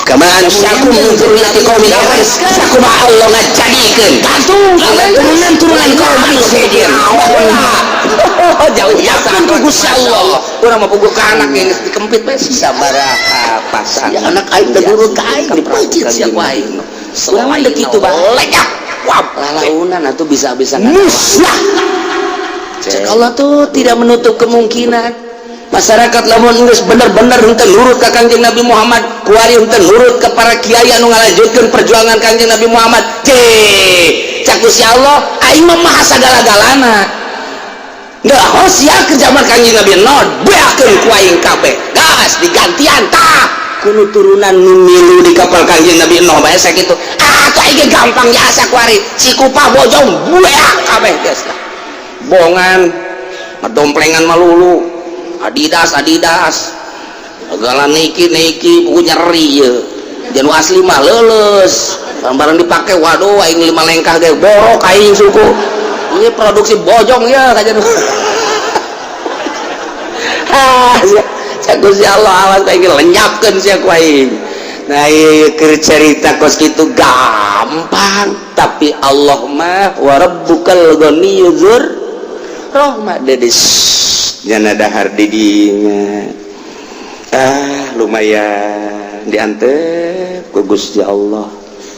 Kama ansyakum min dzurriyyati qaumin akharin. Sakumaha Allah ngajadikeun turunan-turunan kaum anu sejen. Jauh yakin ku Gusti Allah. Urang mah puguh ka anak yang geus dikempit bae. Sabaraha pasang. Ya anak aing teh nurut ka aing dipeuncit sia ku aing. Urang mah deuk kitu bae. Lekap. Wah, Lalaunan atuh bisa-bisa musnah. Cek Allah tuh tidak menutup kemungkinan. Masyarakat lamun geus bener-bener henteu nurut ka Kangjeng Nabi Muhammad, kuari henteu nurut ka para kiai anu ngalanjutkeun perjuangan Kangjeng Nabi Muhammad. Cek, cak Gusti Allah, aing mah maha sagala-galana. Nggak sia ke zaman Kangjeng Nabi Nuh, beakeun ku aing kabeh. Gas digantian tah kuno turunan nu milu di kapal Kangjeng Nabi Nuh bae sakitu. Ah, tuh aing ge gampang jasa kuari. Cikupa Bojong beak kabeh geus lah. Bongan ngedomplengan malulu. Adidas Adidas segala Nike Nike buku nyeri ya janu asli mah leuleus barang dipakai, waduh, aing lima lengkah ge borok aing suku ini produksi Bojong ya kajian. Ah sia Gusti Allah, awas aing lenyapkeun sia ku aing. Nah, ieu keur cerita kos kitu gampang, tapi Allah mah wa rabbukal ghaniyyu dzur rahmah dedes Nyana dahar didinya. Ah, lumayan diantep ku Gusti Allah.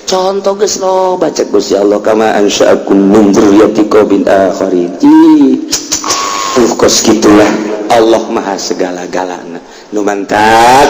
Contoh geus loba. Baca Gusti Allah kama ansya'akum min dzurriyyati qaumin akharin. Ih, kos gitulah Allah maha segala-galana. Nu mantak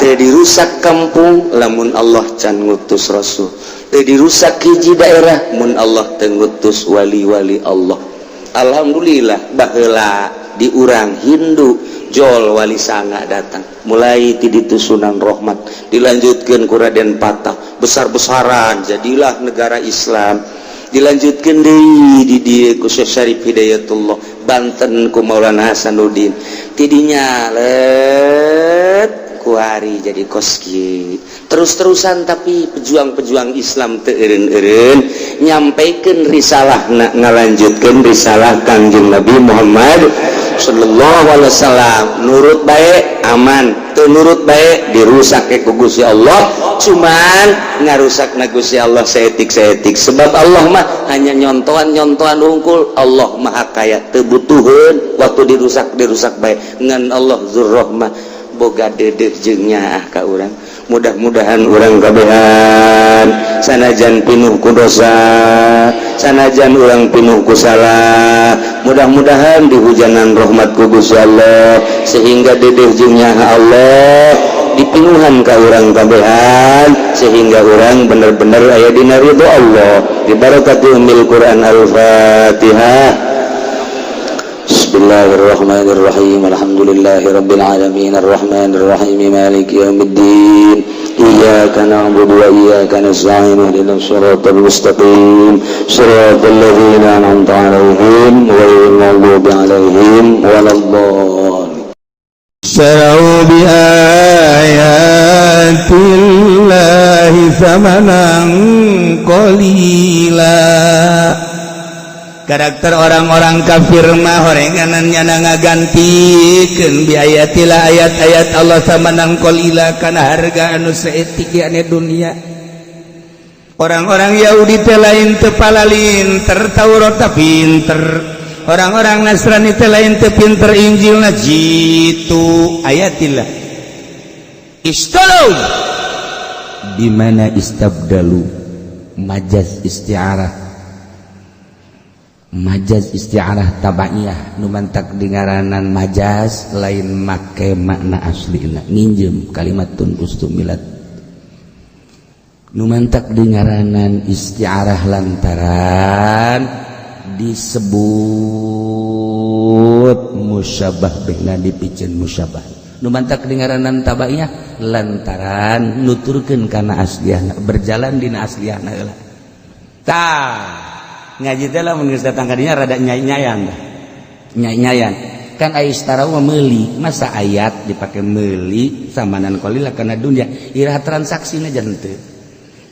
teu dirusak kampung lamun Allah can ngutus rasul, teu dirusak hiji daerah mun Allah teu ngutus wali-wali Allah. Alhamdulillah, baheula di urang Hindu jol Wali Sanga datang, mulai ti ditu Sunan Rahmat, dilanjutkan ku Raden Patah, besar-besaran jadilah negara Islam, dilanjutkan deui di dieu ku Syekh Syarif Hidayatullah, Banten ku Maulana Hasanuddin, tidinya let kuari jadi koski terus-terusan. Tapi pejuang-pejuang Islam teu eureun-eureun nyampaikan risalah, ngalanjutkeun risalah Kangjeng Nabi Muhammad sallallahu alaihi wasallam. Nurut baik aman, teu nurut baik dirusak ku Gusti Allah. Cuman ngarusak na Gusti Allah saeutik-saeutik, sebab Allah mah hanya nyontohan-nyontohan hungkul. Allah maha kaya, teu butuheun. Waktu dirusak, dirusak baik ngan Allah dzurrahmah, boga dedeh jeung nyaah ka urang. Mudah-mudahan urang kabehan sanajan pinuh ku dosa, sanajan urang pinuh ku salah, mudah-mudahan dihujanan rahmat ku Gusti Allah sehingga dedeh jeung nyaah Allah. Dipinuhan ka urang kabehan sehingga urang bener-bener aya dina ridho Allah. Dibarakati ummil Quran. Al-Fatihah. Bismillahirrahmanirrahim. Alhamdulillahirabbil alamin, arrahmanirrahim, maliki yaumiddin. Iyyaka na'budu wa iyyaka nasta'in, ihdinas siratal mustaqim, siratal ladzina an'amta 'alaihim, ghairil maghdubi 'alaihim waladdallin. اشتروا بآيات الله ثمنا قليلا. Karakter orang-orang kafir mah horenganan nyana ngagantikeun بآيات الله ayat-ayat Allah ثمنا قليلا kana harga anu saeutik, yakni dunia. Orang-orang Yahudi teh lain teu palalinter Taurat, pinter. Orang-orang Nasrani teh lain teu pinter Injilna, jitu آيات الله. اشتروا di mana استبدلوا, majaz isti'arah, majaz isti'arah tabaiyah. Nu mantak dingaranan majaz lain make makna aslina, nginjem كلمة استعملت. Nu mantak dingaranan isti'arah lantaran disebut musyabah bihna, dipiceun musyabah. Nu mantak dingaranan tabaiyah lantaran nuturkeun kana asliahna, berjalan dina asliahna heula. Tah, ngaji teh lamun geus datang ka dinya rada nyai-nyayan, nyai-nyayan kan. Ai اشتروا mah meuli, masa ayat dipake meuli ثمنا قليلا kana dunia? Iraha transaksina janten teu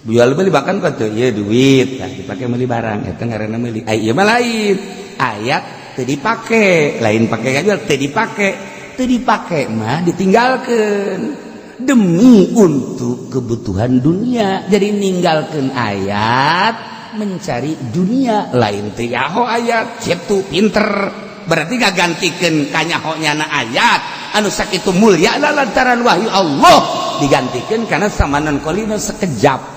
jual beli, bahkan kok teu ieu duit nah, dipake meuli barang, eta ngaranna meuli. Ai ieu mah lain, ayat teu dipake, lain pake ngajual, teu dipake. Teu dipake mah ditinggalkeun demi untuk kebutuhan dunia. Jadi ninggalkeun ayat mencari dunia, lain teu nyaho ayat kitu pinter, berarti gak gantikan kanyaho nyana ayat anu sakitu mulia lantaran wahyu Allah digantikan karena ثمنا قليلا sekejap.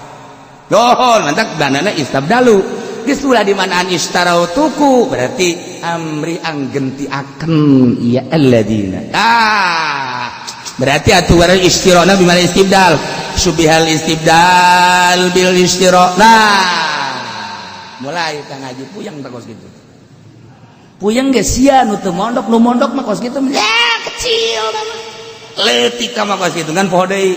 Oh, mantap banana استبدلوا. Geus ulah di manaan اشتروا tuku, berarti amri anggenti akan ya الذين. Ah, berarti atuh warna اشتراء na bimana استبدال. شبه الاستبدال بالاشتراء. Nah, mulai tah ngaji puyeng tah kos kitu. Puyeng ge sia nu teu mondok, nu mondok mah kos kitu ya kecil mah. Leutik mah kos kitu kan poho deui.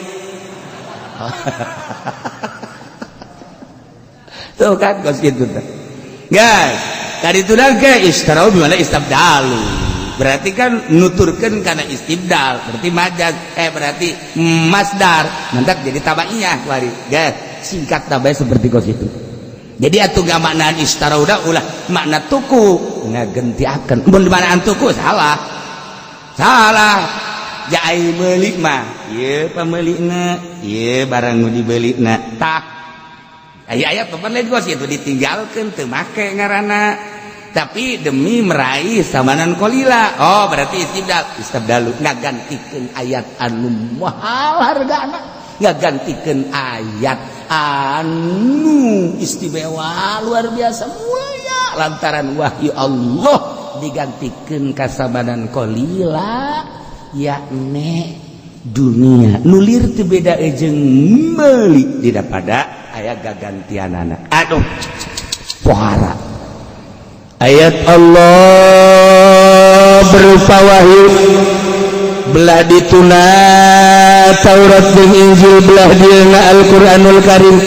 Tuh kan kos kitu tah. Guys, tadi itu dan ke اشتروا bimana استبدلوا. Berarti kan nuturkeun kana istibdal, berarti majaz, eh, berarti masdar. Mantak jadi tabaiyah kuari. Guys, singkat tabai seperti kos itu. Jadi atuh gak maknaan اشتروا udah ulah makna tuku ngagentiakeun. Mun maknaan tuku salah. Salah. Jai meuli mah, ieu pameulikna, ieu barang nu dibelina. Tah. Aya ayat papan lain kos itu ditinggalkeun teu make ngaranna. Tapi demi meraih ثمنا قليلا. Oh, berarti istibdal, استبدلوا ngagantikeun ayat anu mahal hargana, ngagantikeun ayat anu istimewa luar biasa mulia lantaran wahyu Allah digantikan ka ثمنا قليلا, yakni dunia. Nulir teu beda jeung meuli tidak pada aya gagantianana. Aduh, pohara ayat Allah berupa wahyu belah dituna Taurat jeung Injil, belah dieuna Al-Qur'anul Karim,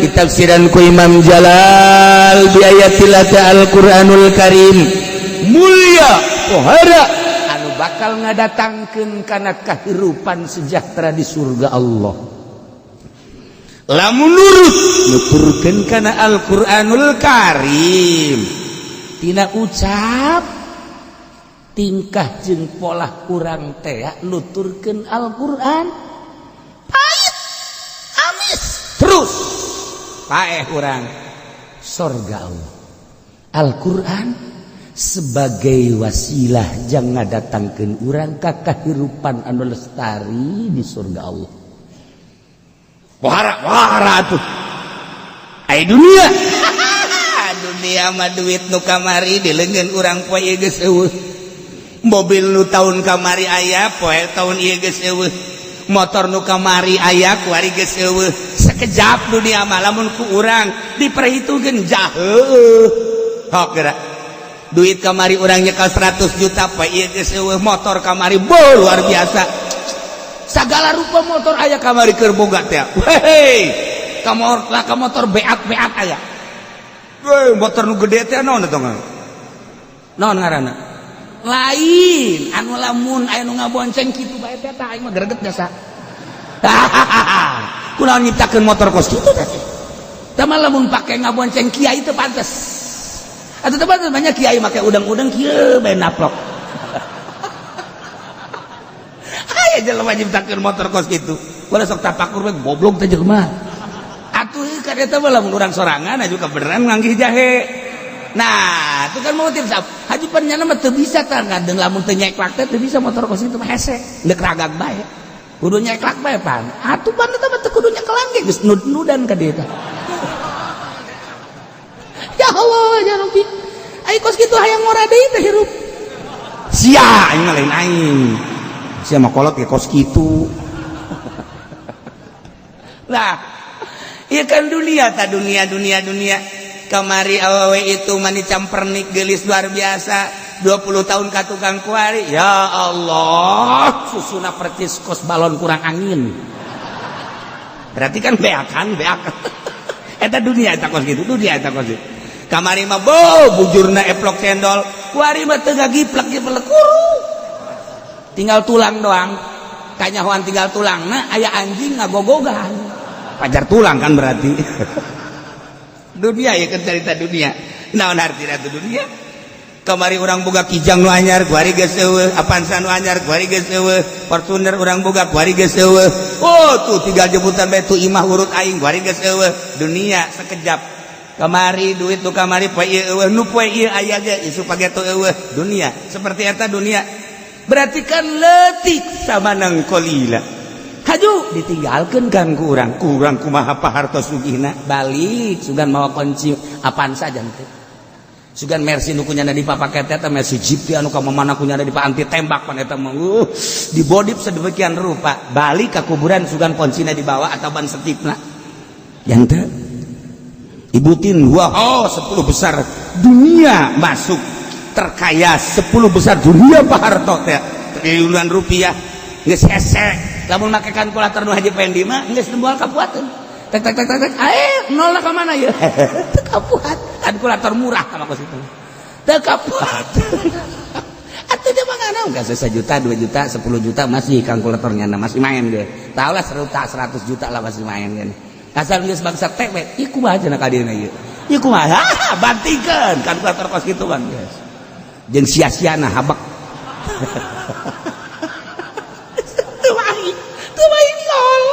ditafsiran ku Imam Jalal بآيات الله Al-Qur'anul Karim mulia pohara anu bakal ngadatangkeun kana kahirupan sejahtera di surga Allah lamun nurut nuturkeun kana Al-Qur'anul Karim. Tina ucap, tingkah jeung pola kurang teh nuturkeun Al-Qur'an, pahit amis terus paeh urang sorga Allah. Al-Qur'an sebagai wasilah jangan datangkeun urang ka kahirupan anu lestari di surga Allah. Pohara pohara tuh ai dunia. Dunia mah duit nu kamari di leungeun urang poe ieu geus eueuh, mobil nu tahun kamari aya, poe tahun ieu geus eueuh. Motor nu kamari aya, kuari geus eueuh. Sekejap dunia mah lamun ku urang diperhitungkeun jauh. Hok geura. Duit kamari urang nyekel 100 juta, poe ieu geus eueuh. Motor kamari bo luar biasa. Segala rupa motor aya kamari keur boga teh. Hei, kamor lah ka motor beat-beat aya. Weh, motor nu gede teh naon eta ngaran? Naon ngaranna? Lain, anu lamun aya nu ngabonceng kitu bae teh, tah aing mah greget jasa. Kunaon nyiptakeun motor kos kitu teh? Tah mah lamun pake ngabonceng kiai teu pantes. Atuh teu pantes, banyak kiai make udang-udang kieu bae naplok. Aya jelema nyiptakeun motor kos kitu. Ulah sok tapakur we, goblok teh jelema. Atuh kan eta mah lamun urang sorangan aju kebeneran nganggih jahe. Nah, itu kan mau tips haju pan nyana mah teu bisa tah ngadeung lamun teu nyeklak teh teu bisa motor kos kitu mah hese. Deuk ragag bae. Kudu nyeklak bae pan. Atuh pan eta mah teu kudu nyekelan ge geus nud-nudan ka dieu teh. Ya Allah, ya Rabbi. Ai kos kitu hayang ngora deui teh hirup. Sia aing mah lain aing. Sia mah kolot ge kos kitu. Lah, ieu kan dunia ta, dunia dunia dunia. Kamari awewe itu mani campernik gelis luar biasa, 20 tahun ka tukang kuari, ya Allah, susuna percis kos balon kurang angin. Berarti kan beakan beak. Eta dunia eta kos gitu, dunia eta kos gitu. Kamari mah bo bujurna eplok cendol, kuari mah teu ngagiplek giplek kuru. Tinggal tulang doang. Kanyahoan tinggal tulang, nah aya anjing ngagogogan. Pajar tulang kan berarti. Dunia ya kan cerita dunia. Naon artina itu dunia? Kamari urang boga Kijang nu anyar, kuari geus eueuh, Avanza nu anyar, kuari geus eueuh, Fortuner urang boga, kuari geus eueuh. Oh, tuh tinggal jemputan bae tuh imah urut aing, kuari geus eueuh. Dunia sekejap. Kamari duit nu kamari poe ieu eueuh, nu poe ieu aya ge isu pageto eueuh. Dunia seperti eta dunia. Berarti kan leutik samanang qalila. Haju ditinggalkan kan ku urang, kurang kumaha pahartos sugihna balik sugan mawa kunci Avanza jangan sugan Mercy nu kunyana dipapaket eta Mercy Jeep teh anu ka mana kunyana di anti tembak pan eta mah dibodif sedemikian rupa, balik ke kuburan sugan kuncina dibawa atau ban setipna yang teh ibutin. Wah, oh, 10 besar dunia masuk, terkaya 10 besar dunia Pak Harto teh, triliunan rupiah geus hese. Lamun make kalkulator nu Haji Pendi mah geus moal kapuateun, tek tek tek tek tek, eh, nol ka mana ya, teu kapuat. Kalkulator murah sama kos itu teu kapuat. Atuh dia mah ngana enggak sejuta, 2 juta, 10 juta masih kalkulatornya masih main dia. Tahu lah, 100 juta lah masih main kan. Asal geus bangsa tek we, ieu kumaha cenah ka dieuna ieu? Ieu kumaha? Bantingkeun kalkulator kos kitu kan geus. Jeung sia-siana habak. Teu main, teu main nol.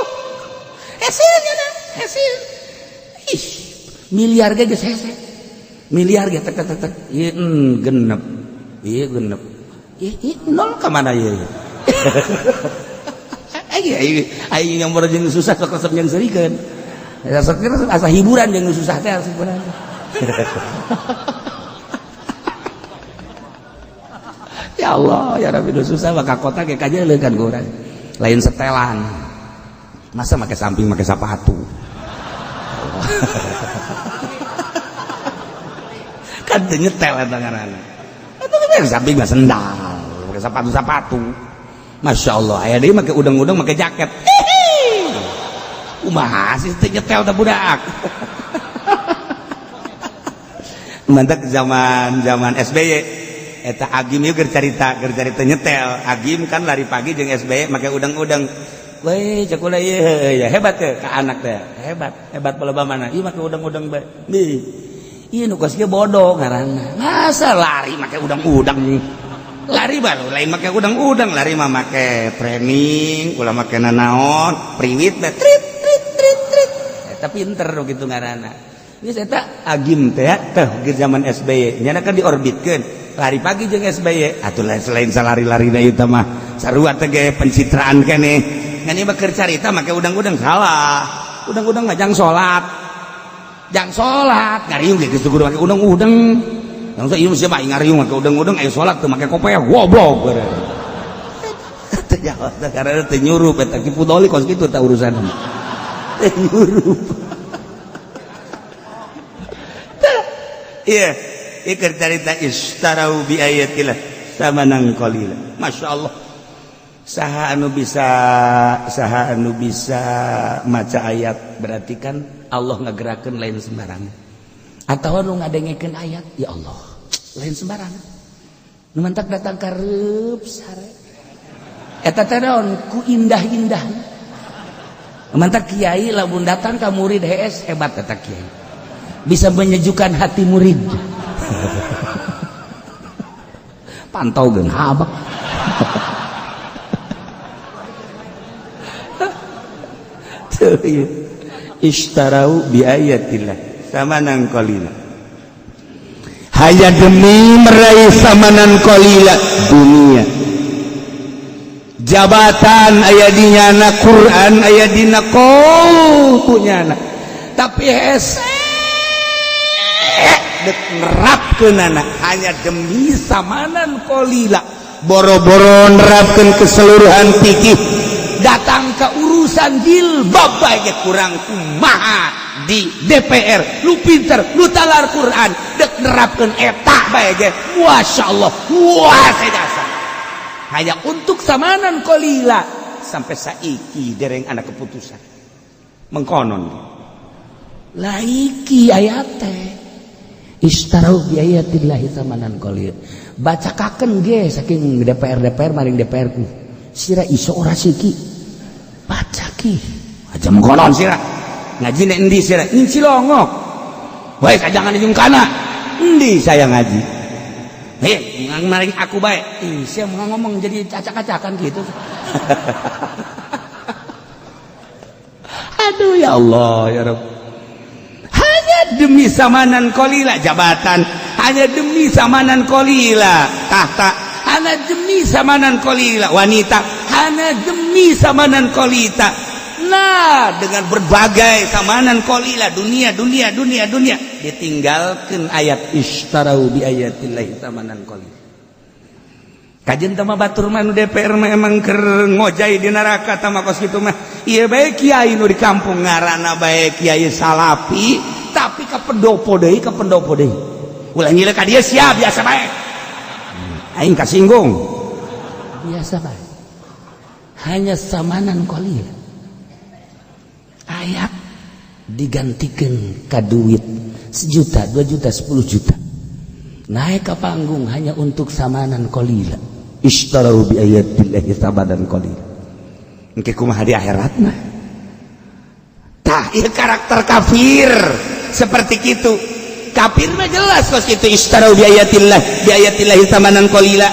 Hese nya, hese. Ih, miliar ge geus hese. Miliar ge tek tek tek tek. Ieu genep. Ieu genep. Ih, nol ka mana ieu? Aing aing yang jeung susah sok resep jeung seurikeun. Sok asa hiburan jeung susah teh asa hiburan. Ya Allah, ya Rabbi, susah maka kota ge kajeuleuh kan ku urang. Lain setelan. Masa make samping make sepatu. Kan teu nyetel eta ngaranna. Eta mah samping mah sendal, make sepatu-sepatu. Masya Allah, aya deui make udang-udang make jaket. Kumaha sih teu nyetel teh budak. Mantak zaman-zaman SBY eta Agim ieu keur carita nyetel. Agim kan lari pagi jeung SBY make udang-udang. Weh, cek ulah ieu ya hebat teh ka anak teh. Hebat, hebat baleba mana? Ieu make udang-udang bae. Nih. Ieu nu kos kieu bodoh ngaranna. Masa lari make udang-udang? Lari baru lain make udang-udang, lari mah make training, ulah make nanaon, priwit teh trit trit trit trit. Eta pinter nu kitu ngaranna. Geus eta Agim teh teh zaman SBY nyana kan diorbitkeun. Lari pagi jeung SBY atuh selain salari-larina ieu mah sarua teh ge pencitraan keneh. Ngan ieu mah keur carita make udang-udang salah. Udang-udang mah jang salat. Jang salat ngariung ge geus kudu make udang-udang. Langsung ieu siapa ngariung make udang-udang aya salat teu make kopeah goblok. Teu Nyaho karena teu nyurup eta Ki Fudoli kos kitu tah urusan. Teu nyurup. Iya, ieu carita istarau bi ayatillah samanan qalila. Masya Allah. Saha anu bisa maca ayat berarti kan Allah ngagerakeun lain sembarangan. Atawa nu ngadengekeun ayat, ya Allah, lain sembarangan. Nu mantak datang ka reup sare. Eta teh naon ku indah-indah. Mantak kiai lamun datang ka murid hees hebat eta kiai. Bisa menyejukkan hati murid. Pantau geun habak. Ishtarau bi ayatillah samanan qalila. Hanya demi meraih samanan qalila dunia. Jabatan aya di nyana, Quran aya dina qaul punyana. Tapi hese dek nerapkeunana hanya demi samanan qalila. Boro-boro nerapkeun keseluruhan fikih, datang ke urusan jilbab bae kurang kumaha di DPR lu pinter lu talar Quran dek nerapkeun eta bae ge masyaallah wah saya hanya untuk samanan qalila sampai saiki dereng anak keputusan mengkonon laiki ayat teh istarau bi ayatillahi samanan qalil. Bacakakeun ge saking DPR DPR maring DPR ku sira iso ora siki baca ki aja mengkonon sira ngaji nek endi sira ning Cilongok wae kajangan jeung kana endi saya ngaji heh maring aku bae ih sia mau ngomong jadi acak-acakan gitu. Aduh ya Allah ya Rabb, hanya demi samanan qalila jabatan, hanya demi samanan qalila tahta, hanya demi samanan qalila wanita, hanya demi samanan qalita. Nah, dengan berbagai samanan qalila dunia dunia dunia dunia ditinggalkan ayat istarau bi ayatillahi samanan qalila. Kajen tama batur mah nu DPR mah emang keur ngojay di neraka tama kos kitu mah. Ieu bae kiai nu di kampung ngaranna bae kiai salapi tapi ka pendopo deui ka pendopo deui. Ulah nyilek ka dieu sia biasa bae. Aing kasinggung. Biasa bae. Hanya samanan qalil. Ayat digantikan ka duit sejuta, 2 juta, 10 juta. Naik ke panggung hanya untuk samanan qalila. Ishtarau bi ayatillahi samanan qalila. Engke kumaha di akhiratna? Tah, ieu karakter kafir seperti kitu. Kafir mah jelas kos kitu ishtarau bi ayatillahi samanan qalila.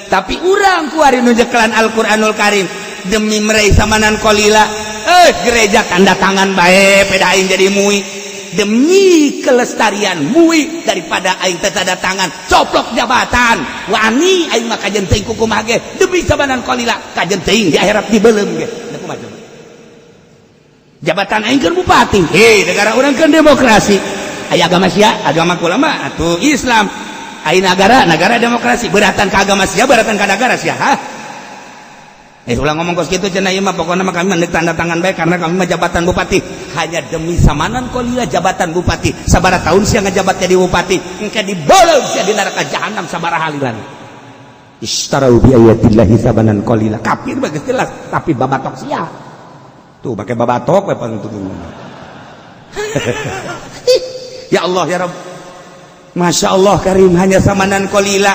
Tapi urang kuari nu nyekelan Al-Qur'anul Karim demi meraih samanan qalila. Gereja tanda tangan bae peda aing jadi mui demi kelestarian mui daripada aing teu tanda tangan coplok jabatan wani aing mah kajen teuing kukumaha ge demi samanan qalila kajen teuing di akhirat dibeuleum ge. Da kumaha coba jabatan aing keur bupati, hei negara urang keur demokrasi, aya agama sia agama kula mah atuh Islam, aya nagara nagara demokrasi beratan ka agama sia beratan ka nagara sia. Hah? Ulah ngomong kos kitu cenah ieu mah pokona mah kami mah tanda tangan bae karena kami mah jabatan bupati hanya demi samanan qalila jabatan bupati sabaraha tahun sia ngajabat jadi bupati engke dibolong sia di neraka jahanam sabaraha halilan. Ishtarau bi ayatillahi samanan qalila. Kafir mah geus jelas tapi babatok sia tuh pakai babatok we pangtulung. Ya Allah ya Rabb, Masya Allah Karim hanya samanan qalila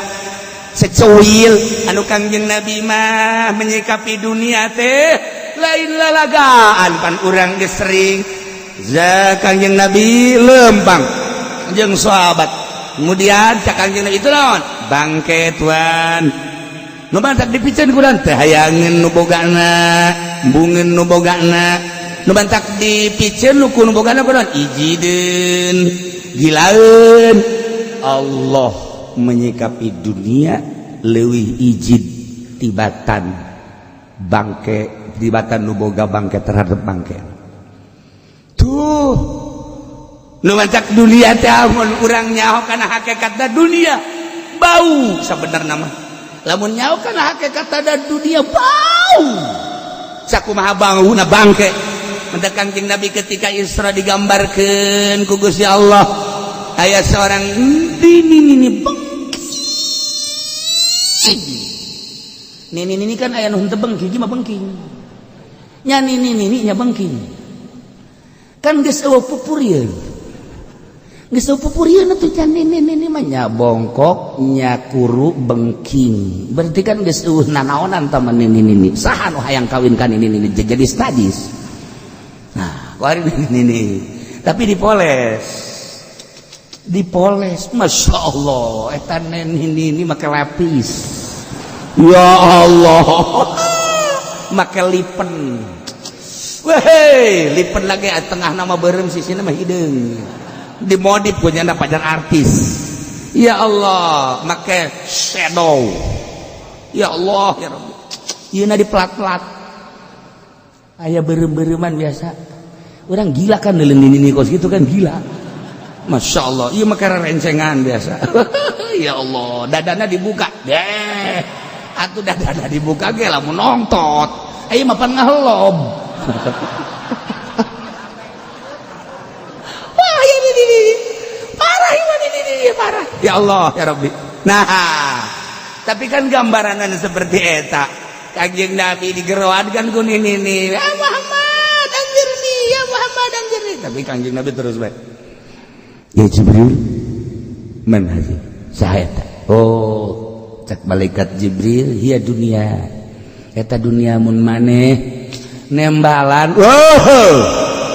secuil anu Kangjeng Nabi mah menyikapi dunia teh lain lalagaan pan urang geus sering za Kangjeng Nabi lempang jeung sahabat kemudian cak Kangjeng Nabi itu naon bangke tuan nu bantak dipiceun ku urang teh hayangeun nu bogana embungeun nu bogana nu bantak dipiceun nu ku nu bogana ku naon ijideun gilaeun. Allah menyikapi dunia leuwih ijid tibatan bangke tibatan nu boga bangke terhadap bangke tuh nu mancak dunia teh amun urang nyaho kana hakikatna dunia bau sabenerna mah Lamun nyaho kana hakikat ada dunia, bau sakumaha bauna bangke. Mentak Kangjeng Nabi ketika Isra digambarkeun ku Gusti Allah, aya seorang nini nini bengking. Nini nini kan aya nu henteu bengking mah, bengking nya. Nini nini nya bengking kan geus eueuh pupurieun, geus eueuh pupurieun atuh can. Nini nini mah nya bongkok, nya kuru, bengking, berarti kan geus eueuh nanaonan tah nini nini. Saha nu hayang kawin kan nini nini? Jadi sadis. Nah, kuari nini nini tapi dipoles, dipoles, masya Allah, eta nini nini make lapis, ya Allah, make lipen. Weh, lipen lagi tengah nama berem, sisi nama hidung dimodif punya pacar artis. Ya Allah, make shadow. Ya Allah, ya Rabbi, ieu di plat-plat aya berem-bereman. Biasa orang gila kan neuleun nini kos gitu kan, gila. Masya Allah, iya, make rencengan biasa. Ya Allah, dadana dibuka deh atuh, dadana dibuka ge lamun nongtot ayo mapan ngahelob. Wah, ini parah ini, ini parah. Ya Allah, ya Rabbi. Nah, tapi kan gambaranan seperti eta, Kanjeng Nabi digeroan kan ku nini nih, "Ya Muhammad, anjirni, ya Muhammad, anjirni." Tapi Kanjeng Nabi terus baik, "Ya Jibril, man hazi?" Saha eta? Oh, cek malaikat Jibril, "Hiya dunia." Eta dunia mun maneh nembalan. Oh,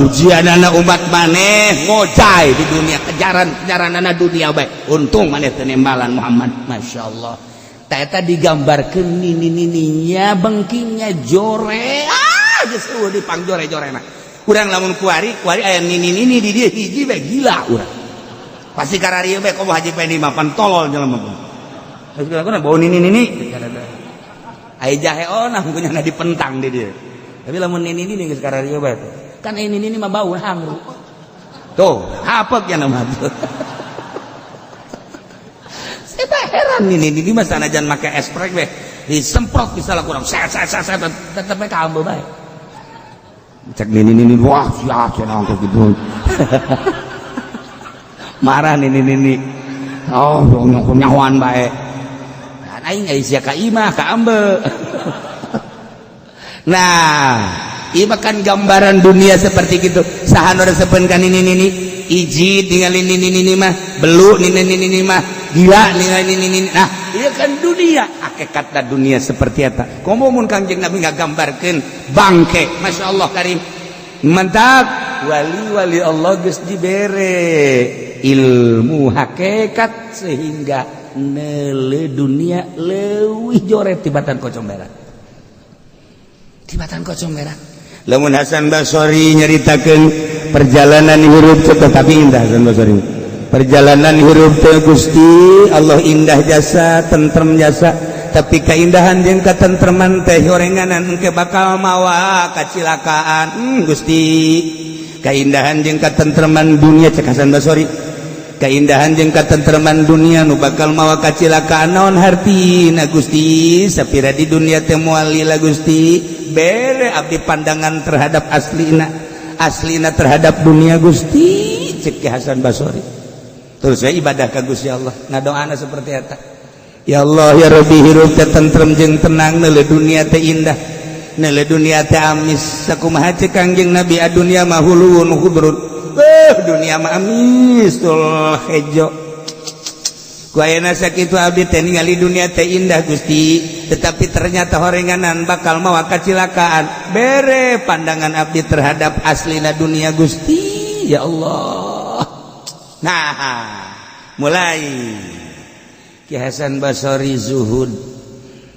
ujian anak umat maneh ngocai di dunia, kejaran kejaran anak dunia baik. Untung maneh teu nembalan, Muhammad. Masya Allah, eta digambarkan nini nininya bengkingnya jore. Ah, geus eueuh dipang jore jorena. Urang lamun kuari kuari aya nini nini di dieu hiji bae, gila urang pasti. Kararieu bae komo Haji Pendi mah, pan tolol jelema. Geus bau nini nini aya jahe onah kunyana dipentang di dieu. Tapi lamun nini nini geus kararieu bae kan, ini nini mah bau hangru tuh, hapek ya nama tuh. Saya heran, ini mah sanajan make esprek we disemprot bisa lah kurang set set set set, tetep we kaambe bae. Cek nini nini, wah, sia cenah gitu, marah nini nini. Oh, nyahoan bae kan aing aya sia ka imah kaambe. Nah, ieu kan gambaran dunia seperti gitu. Saha nu resepeun ka nini nini? Iji tinggal ini nini nini mah belu, nini nini nini mah gila ningali nini nini. Nah, ieu kan dunia, hakikatna dunia seperti eta. Komo mun Kangjeng Nabi ngagambarkeun bangke. Masya Allah karim. Mantap, wali-wali Allah geus dibere ilmu hakikat sehingga neule dunia leuwih jore tibatan kocong berak, tibatan kocong berak. Lamun Hasan Basori nyaritakeun perjalanan hirup, tetapi indah Hasan Basori perjalanan hirup teh. Gusti Allah, indah jasa, tentrem jasa, tapi keindahan jeung katentreman teh horenganan engke bakal mawa kacilakaan. Gusti, keindahan jeung katentreman dunia, cek Hasan Basori, keindahan jeung katentreman dunia nu bakal mawa kacilakaan naon hartina, Gusti? Sapira di dunia teh moal lila, Gusti. Bere abdi pandangan terhadap aslina, aslina terhadap dunia, Gusti, cek Hasan Basori. Terus saya ibadah ka Gusti Allah, ngadoana seperti eta, "Ya Allah, ya Rabbi, hirup teh tentrem jeung tenang, neule dunia teh indah, neule dunia teh amis." Sakumaha cek Kangjeng Nabi, "Adunya mah huluwun khudrun." Dunia mah amis tul hejo. Ku ayeuna sakitu abdi teh ningali dunia teh indah, Gusti, tetapi ternyata horenganan bakal mawa kacilakaan. Bere pandangan abdi terhadap aslina dunia, Gusti, ya Allah. Nah, mulai Ki Hasan Basori zuhud,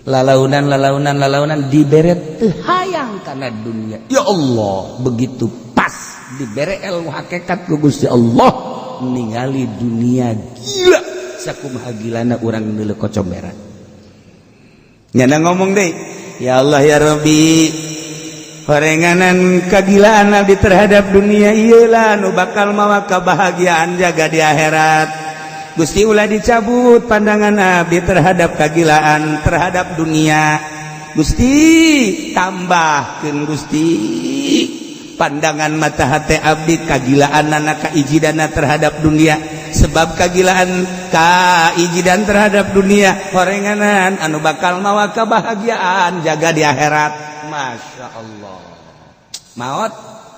lalaunan lalaunan lalaunan, dibere teu hayang kana dunia. Ya Allah, begitu pas dibere ilmu hakikat ku Gusti Allah, ningali dunia gila sakumaha gilana urang neuleuh kocomberan. Nyana ngomong deh, "Ya Allah, ya Rabbi, horenganan kagilaan abdi terhadap dunia iyalah nu bakal mawa kebahagiaan jaga di akhirat." Gusti ulah dicabut pandangan abdi terhadap kagilaan terhadap dunia. Gusti tambahkeun Gusti pandangan mata hati abdi kagilaan anak kaijidana terhadap dunia, sebab kagilaan kaijidan terhadap dunia horenganan anu bakal mawa kebahagiaan jaga di akhirat. Masya Allah, maot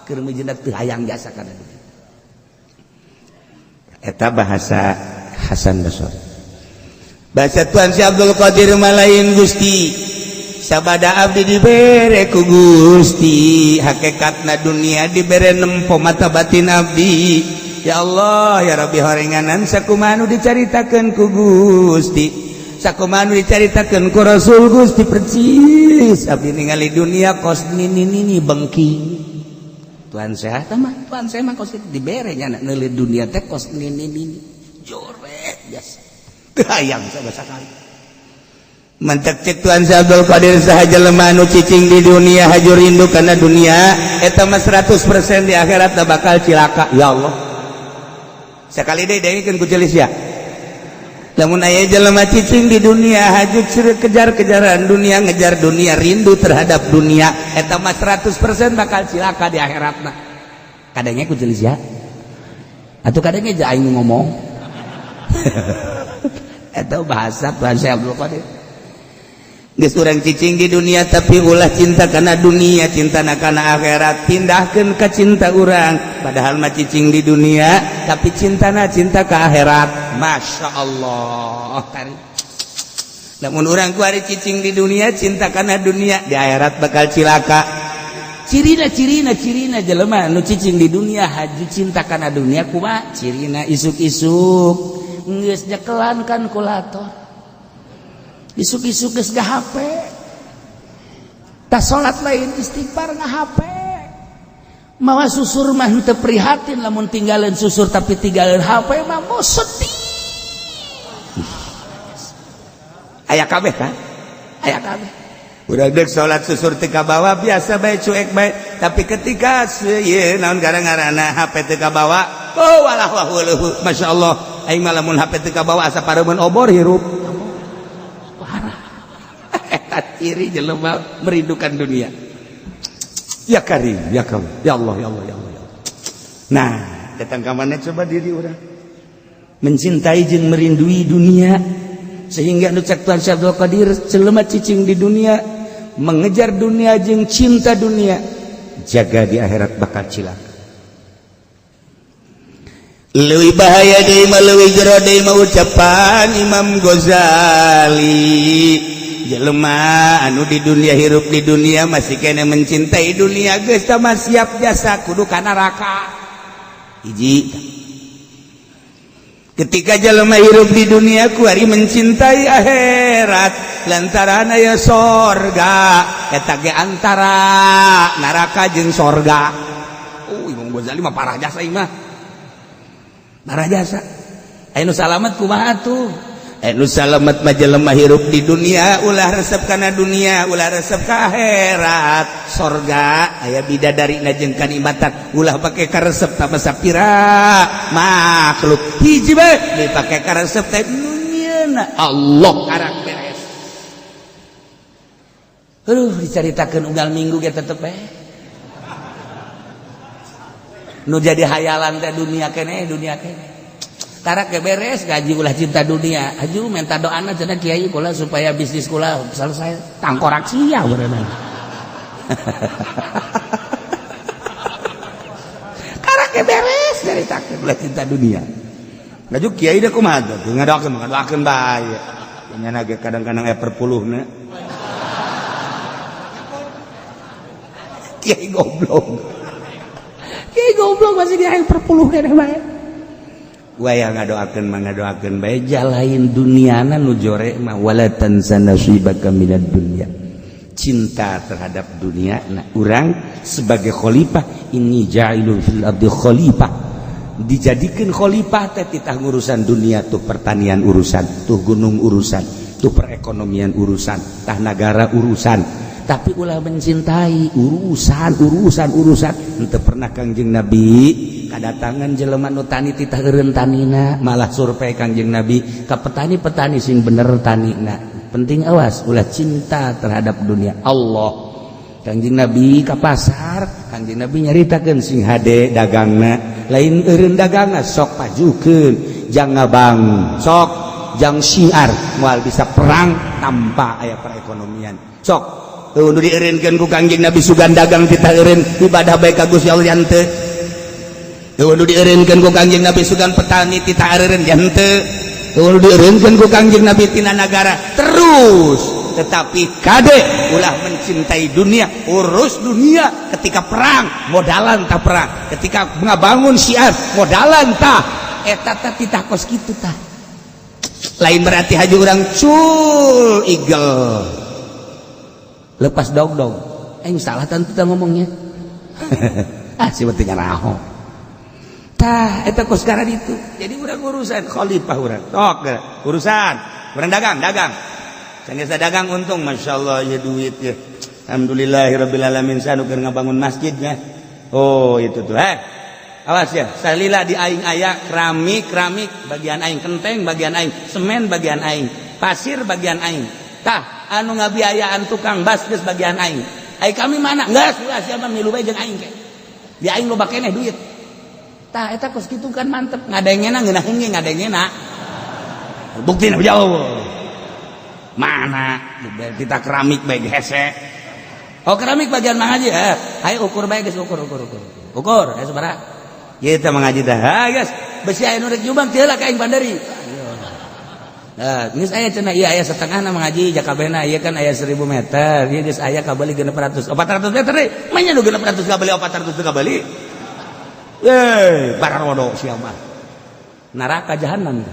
keur mijeunna teu hayang jasa kana dunia. Eta bahasa Hasan Basri. Bahasa Tuan Syekh Abdul Qadir malain, Gusti sabada abdi dibere ku Gusti, hakikatna dunia dibere nempo mata batin abdi. Ya Allah ya Rabbi, horenganan sakumaha nu dicaritakeun ku Gusti, sakumaha nu dicaritakeun ku Rasul Gusti, percis abdi ningali dunia kos nini nini bengking. Tuhan sehat mah, Tuhan saya mah kos dibere nya neuli dunia teh kos nini nini jore biasa teu hayang sama sakali. Mantak cek Tuhan Syekh Abdul Qadir, saha jelema anu cicing di dunia haju rindu karena dunia, eta mah 100% di akhirat bakal cilaka. Ya Allah, sekali deui dengekeun ku celis ya. Lamun aya jelema cicing di dunia haju kejar-kejaran dunia, ngejar dunia, rindu terhadap dunia, eta mah 100% bakal cilaka di akhiratna. Kadangnya ku celis ya atau kadangnya aja aing ngomong. Eta bahasa Tuhan Syekh Abdul Qadir. Geus urang cicing di dunia tapi ulah cinta karena dunia, cinta kana akhirat, pindahkeun ka cinta urang. Padahal mah cicing di dunia tapi cintana cinta ke akhirat. Masya Allah. Namun urang kuari cicing di dunia cinta kana dunia, di akhirat bakal cilaka. Cirina cirina cirina jelema nu cicing di dunia haju cinta kana dunia kumaha cirina? Isuk-isuk geus nyekelan kalkulator, isuk-isuk geus HP, tas salat lain istighfar nga HP, mawa susur mah teu prihatin lamun tinggalin susur, tapi tinggalin HP mah mau sedih. Aya kabeh kan, aya kabeh. Udah dek salat susur teu kabawa biasa bae, cuek bae, tapi ketika ieu naon gara-garana HP teu kabawa, oh walah wah weuh, masyaallah, aing mah lamun HP teu kabawa asa pareumeun obor hirup. Parah eta ciri jelema merindukan dunia. Ya Karim, ya Karim, ya Allah, ya Allah, ya Allah, ya Allah. Nah, datang ka mana coba diri urang mencintai jeung merindui dunia, sehingga nu cek Tuhan Syekh Abdul Qadir, jelema cicing di dunia mengejar dunia jeung cinta dunia, jaga di akhirat bakal cilaka. Leuwih bahaya deui mah, leuwih jero deui mah ucapan Imam Ghazali, jelema anu di dunia hirup di dunia masih kena mencintai dunia geus mah siap jasa kudu ka neraka. Hiji, ketika jelema hirup di dunia kuari mencintai akhirat lantaran aya sorga, eta ge antara neraka jeung sorga. Oh, Imam Ghazali mah parah jasa, ieu mah parah jasa. Aya nu salamet kumaha tuh? Anu salamet mah jelema hirup di dunia ulah resep kana dunia, ulah resep ka akhirat. Sorga aya bidadari na jeung kanikmatan, ulah pake karesep tambah sapira makhluk, hiji bae dipake karesep teh nu nyieuna Allah, karak beres. Aduh, dicaritakeun unggal minggu ge tetep bae nu jadi hayalan teh dunia keneh, dunia keneh. Karak ge beres gaji, ulah cinta dunia. Aju minta doana cenah kiai kula supaya bisnis kula selesai, tangkorak sia berenang. Karak ge beres caritakeun ulah cinta dunia. Ngaju kiai deh kumaha tuh ngadoakeun ngadoakeun bae nya ge kadang-kadang aya perpuluhna. Kiai goblok, kiai goblok masih di aya perpuluh keneh bae. Waya ngadoakeun mah ngadoakeun bae, jalain duniana nu jore mah wala tansa nasibaka minad dunya, cinta terhadap dunia. Nah, urang sebagai khalifah, ini ja'ilun fil ardi khalifah, dijadikan khalifah teh titah ngurusan dunia tuh, pertanian urusan tuh, gunung urusan tuh, perekonomian urusan tah, nagara urusan, tapi ulah mencintai urusan urusan urusan. Henteu pernah Kangjeng Nabi Kadatangan jelema nu tani, titah eureun tanina. Malah survei Kangjeng Nabi ka petani-petani sing bener tanina. Penting, awas ulah cinta terhadap dunia. Allah, Kangjeng Nabi ka pasar, Kangjeng Nabi nyaritakeun sing hade dagangna, lain eureun dagangna, sok pajukeun jang ngabang, sok jang syiar, moal bisa perang tanpa aya perekonomian. Sok tuh nu dieureunkeun ku Kangjeng Nabi, sugan dagang titah eureun, ibadah bae ka Gusti Allah henteu. Tuh nu dieureunkeun ku Kangjeng Nabi, sugan petani titah eureun henteu. Tuh nu dieureunkeun ku Kangjeng Nabi tina nagara terus, tetapi kade ulah mencintai dunia, urus dunia. Ketika perang modalan tak perang, ketika ngabangun syiar modalan tak eta tah, titah kos kitu tah. Lain berarti haji urang cul igel lepas dog dog eh salah tentu kita ngomongnya. Ah, si penting raho tah eta kos sekarang itu. Jadi urang urusan khalifah, urang sok urusan urang dagang, dagang. Sanggeus dagang untung, masya Allah ya, duit ya, alhamdulillahirabbil alamin, sanu keur ngabangun masjidnya. Oh, itu tuh. Eh, awas ya, salila di aing aya keramik, keramik bagian aing, kenteng bagian aing, semen bagian aing, pasir bagian aing. Tah, anu ngabiayaan tukang bas geus bagian aing. Ai kami mana? Geus ulah, siapa milu bae jeung aing ke. Di aing loba keneh duit. Tah, eta kos kitu kan mantep, ngadengena ngeunaheun ge ngadengena. Buktina jauh. Mana kita keramik bae hese. Oh, keramik bagian Mang Haji. Eh, ayo ukur bae geus, ukur ukur ukur. Ukur, ayo sabaraha? Kita mengaji dah. Ha, guys, besi aya nu rek nyumbang teu lah ka aing bandari. Nah, geus aya cenah, ieu aya setengahna mengaji jakabehna, ieu kan aya 1000 meter. Ieu geus aya kabeli 600. 400 meter deui. Manya nu 600 kabeli, 400 kabeli. Eh, bararodo sia mah. Neraka jahanam.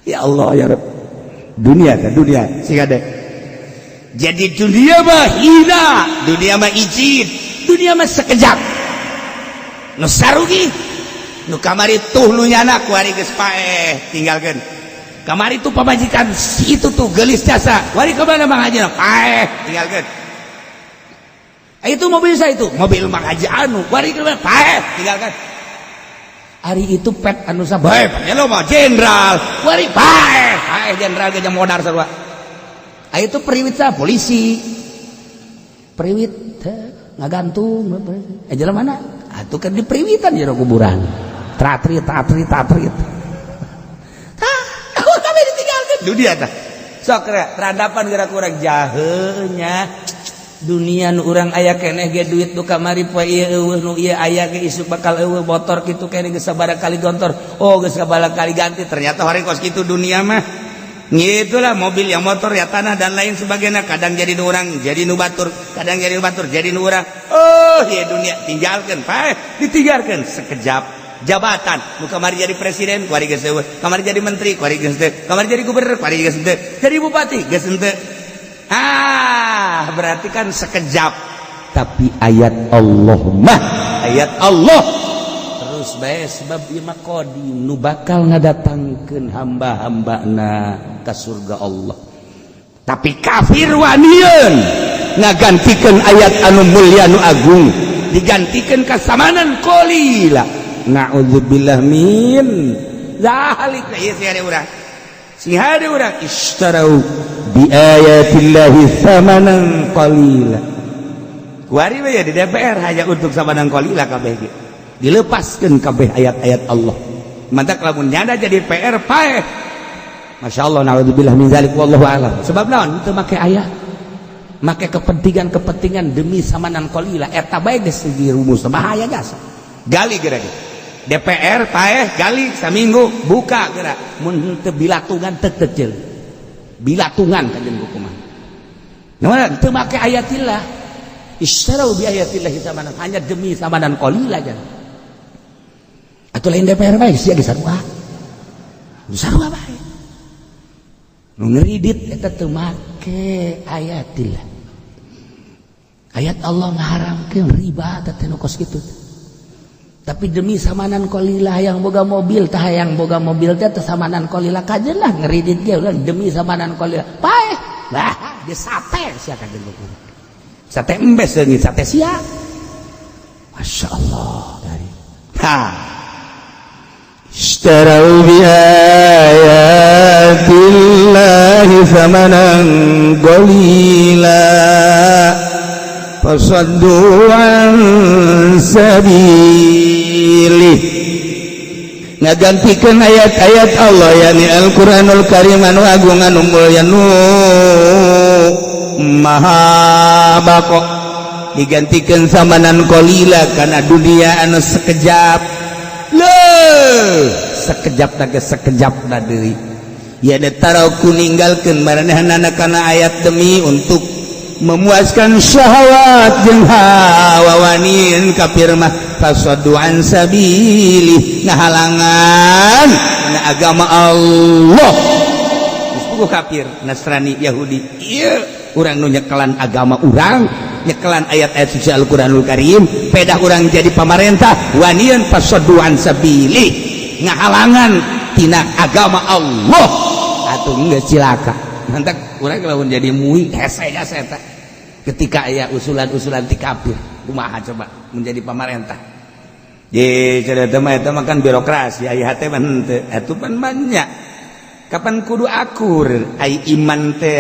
Ya Allah ya Rabb. Dunia kan dunia sing ada. Jadi dunia mah hina, dunia mah izin, dunia mah sekejap. Nu sarugi, nu kamari tuh nu nyana kuari geus paeh tinggalkeun. Kamari tuh pamajikan si itu tuh gelis jasa, wari kemana Mang Haji? Paeh tinggalkeun. Eh, itu mobil saya itu, mobil Mang Haji anu, wari kemana? Paeh tinggalkan. Ari itu pet anu sabae, lo mah jenderal, wari paeh, paeh jenderal ge modar sarua. Ah, itu periwit sa polisi. Periwit ngagantung, eh jalan mana? Atuh kan di periwitan jero kuburan. Tratrit tatrit tatrit. Tah, kami ditinggalkan dunia tah. Sok peradaban gerak kurang jahenya. Dunia nu urang aya keneh ge duit nu kamari poe ieu eueuh, nu ieu aya ge isuk bakal eueuh, motor kitu keneh geus sabaraha kali gontor, oh, geus sabaraha kali ganti. Ternyata hari kos kitu dunia mah. Itulah mobil yang motor ya, tanah dan lain sebagainya, kadang jadi nu urang jadi nu batur, kadang jadi nu batur jadi nu urang. Oh ya, dunia tinggalkan, paeh, ditinggalkan sekejap. Jabatan nu kamari jadi presiden kuari geus eueuh, kamari jadi menteri kuari geus teu, kamari jadi gubernur kuari geus teu, jadi bupati geus henteu. Ah, berarti kan sekejap. Tapi ayat Allah mah ayat Allah terus bae, sebab ieu mah qadim, nu bakal ngadatangkeun hamba-hambana ka surga Allah. Tapi kafir wanian ngagantikeun ayat anu mulia, anu agung, digantikeun kasamanan qalila. Na'udzubillah min zalik. Ieu sih ada urang, sing hade urang istarau bi ayatillahi thamanan qalila. Kuari we ya di DPR hanya untuk samanan qalila kabeh ge dilepaskeun kabeh ayat-ayat Allah. Mantak lamun nyada jadi PR paeh. Masya Allah, na'udzubillah min zalik, wallahu a'lam. Sebab naon? Teu make ayat, make kepentingan-kepentingan demi samanan qalila. Eta bae geus rumus bahaya jasa. Gali geura DPR paeh, gali saminggu buka geura, mun teu bilatungan teu kecil bilatungan kajen hukuman. Nah, teu make ayatillah, istarau bi ayatillah samanan, hanya demi samanan qalila aja. Atau lain DPR bae sia ge sarua, sarua bae nu ngeridit eta teu make ayatillah. Ayat Allah ngaharamkeun riba teh nu kos kitu, tapi demi samanan qalila yang boga mobil tah, yang boga mobil teh samanan qalila kajen lah ngeridit ge demi samanan qalila paeh. Lah, dia sate sia kajen, buku sate embes seungit sate sia. Masya Allah dari ha اشتروا بآيات الله ثمنا قليلا فصدوا عن سبيله. Ngagantikan ayat-ayat Allah, yakni Al-Qur'anul Karim anu agung, anu mulya, nu maha bako, digantikan ثمنا قليلا karena dunia anu sekejap leh, sekejap naga sekejap na deui ya. تركوا ninggalkeun maranehna kana ayat demi untuk memuaskan syahwat jeung hawa. Wanian kafir mah فصدوا عن سبيله, ngahalangan na agama Allah. Geus puguh kafir Nasrani Yahudi ieu, urang nu nyekelan agama urang, nyekelan ayat-ayat suci Al-Qur'anul Karim, pedah urang jadi pamarentah. Wanian فصدوا عن سبيله, ngahalangan tina agama Allah atuh geus cilaka. Mantak urang lamun jadi MUI hese jasa eta ketika aya usulan-usulan ti kafir. Kumaha coba menjadi pamarentah? Ye, cerita mah eta mah kan birokrasi, aya hate mah henteu atuh pan banyak. Kapan kudu akur ai iman teh?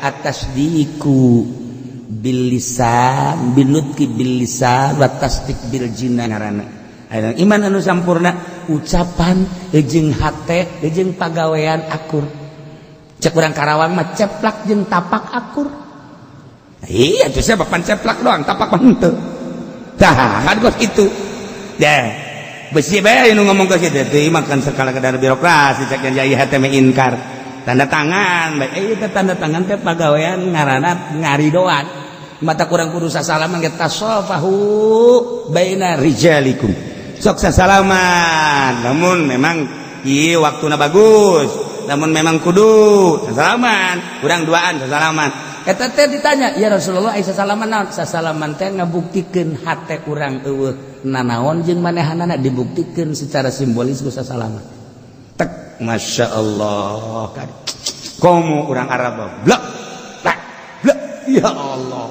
التصديق باللسان بالنطق باللسان والتصديق بالجنان ngaranna. Aya iman anu sampurna, ucapan jeung hate jeung pagawean akur. Cek urang Karawang mah, ceplak jeung tapak akur. Iya tuh, siapa pan ceplak doang, tapak mah henteu. Tah kan kos kitu deh, besi bae nu ngomong ke situ teh mah kan sekala kadar birokrasi. Cek yang jaya hate mah inkar tanda tangan bae. Eh, teh tanda tangan teh pagawean ngaranna ngaridoan. Mata kurang kudu sasalaman ge, تصافحوا بين رجالكم, sok sasalaman. Namun memang ieu waktuna bagus, namun memang kudu sasalaman, urang duaan sasalaman. Eta teh ditanya, "Ya Rasulullah, ai sasalaman naon?" Sasalaman teh ngabuktikeun hate urang eueuh nanaon jeung manehanana, dibuktikeun secara simbolis ku sasalaman. Tek, Masya Allah kan komo urang Arab blek blek blek, ya Allah.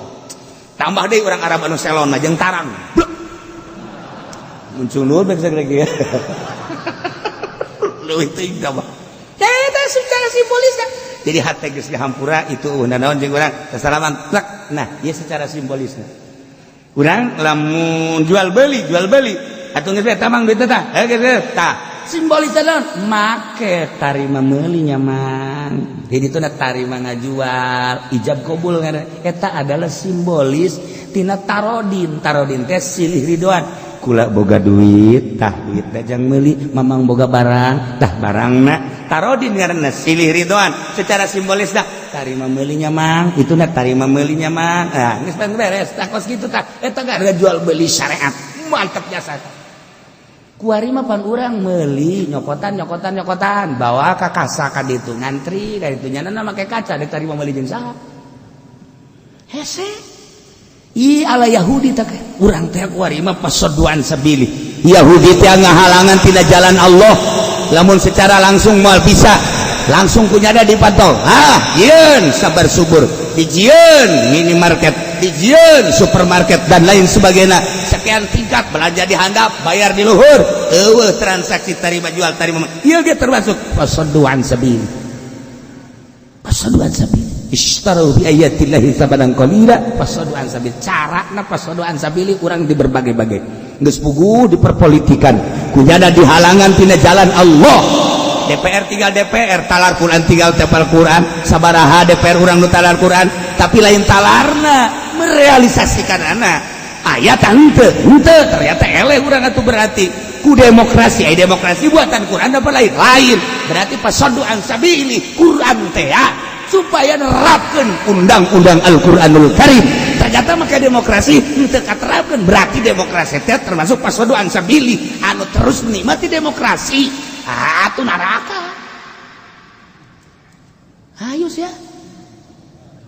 Tambah deh orang Arab anu selon mah jeung tarang blek muncul nur bae lagi ya, leuwih teuing tambah eta secara simbolis. Jadi hate geus dihampura itu naon jeung urang sasalaman plek. Nah, ieu secara simbolisna urang lamun jual beli atuh geus tamang duit tah, eh geus tah, simbolis naon make tarima meuli nya mang. Jadi itu na tarima ngajual, ijab kabul ngaranna. Eta adalah simbolis tina تراض. تراض teh silih ridoan. Kula boga duit, tah duit jang meuli, mamang boga barang, tah barangna. تراض ngaranna silih ridoan secara simbolis dah. Tarima meulinya mang, itu na tarima meulinya mang. Nah, geus beres tah, kos kitu tah. Eta gak ada jual beli syariat, mantep jasa. Kuari mah pan urang meuli nyokotan nyokotan nyokotan, bawa ka kasa ka ditu, ngantri ka ditu, nyana make kaca dek tarima meuli jeung saha? Hese. Ih, ala Yahudi tak urang teh kuari mah فصدوا عن سبيله. Yahudi teh ngahalangan tina jalan Allah. Lamun secara langsung moal bisa langsung kunyada dipantau. Ah, yeun sabar subur, dijieun minimarket, dijieun supermarket, dan lain sebagainya, sekian tingkat, belanja di handap, bayar di luhur, eueuh transaksi tarima jual tarima. Ieu ge termasuk فصدوا عن سبيل, فصدوا عن سبيل. اشتروا بآيات الله ثمنا قليلا فصدوا عن سبيل. Carana فصدوا عن سبيل urang di berbagai-bagai geus puguh diperpolitikan, kunyana dihalangan tina jalan Allah. DPR tinggal DPR, talar Quran tinggal tepal Quran. Sabaraha DPR urang nu talar Quran, tapi lain talarna, merealisasikan anak ayat henteu henteu. Ternyata eleh urang atuh. Berarti ku demokrasi, ai demokrasi buatan Quran apa lain? Lain. Berarti فصدوا عن سبيل Quran teh supaya nerapkeun undang-undang Al-Qur'anul Karim, ternyata maka demokrasi henteu katerapkeun. Berarti demokrasi teh termasuk فصدوا عن سبيل. Anu terus menikmati demokrasi atuh neraka. Ayo sia,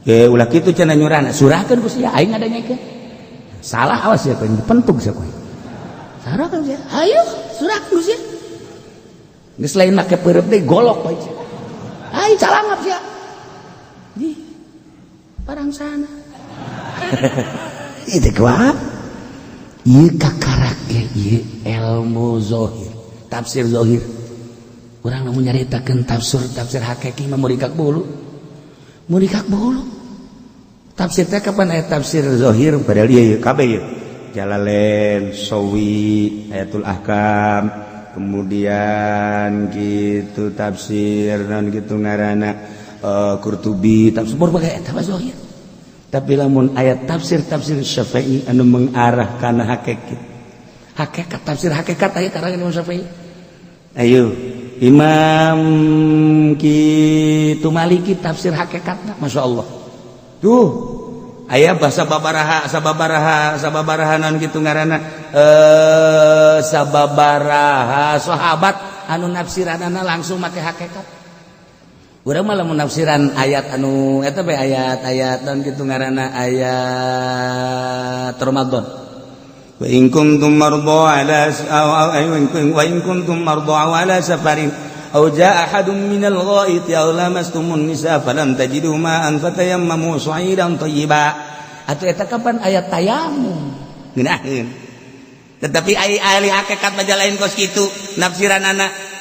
eh, ulah kitu cenah nyurana, surahkeun ku sia, aing ngadanyakeun salah, awas ya kowe dipentuk sia kowe. Surahkeun sia, ayo surahkeun ku sia. Geus lain make peureub deui, golok bae. Ayo calangap sia di parang sana itu kuat. Ieu kakarak ge ieu ilmu zahir, tafsir zahir. Urang lamun nyaritakeun tafsir tafsir hakiki mah murikak bulu. Murikak bulu. Tafsir teh kapan aya tafsir zahir? Padahal ieu kabeh ieu. Jalalain, Sawi, Ayatul Ahkam, kemudian gitu tafsir non gitu ngaranna Qurtubi, tafsir berbagai eta mah zahir. Tapi lamun ayat tafsir tafsir Syafi'i anu mengarah kana hakikat. Hakikat, tafsir hakikat aya karangan Imam Syafi'i. Ayo Imam kitu Maliki tafsir hakikatna, Masya Allah. Tuh aya bahasa babaraha sababaraha sababaraha non gitu ngaranna sababaraha sahabat anu nafsiranana langsung make hakikat. Urang mah lamun nafsiran ayat anu eta bae, ayat-ayat non kitu ngaranna, ayat Ramadan. Wa in kuntum marda ala aw wa in kuntum marda aw ala safarin aw jaa ahadun minal ghaiti aw lamastumun nisa falam tajidu ma'an fatayammamu sha'idan thayyiba. Atuh eta kapan ayat tayamum? Ngeunaheun, tetapi ai ahli hakikat mah lain kos kitu nafsiranana.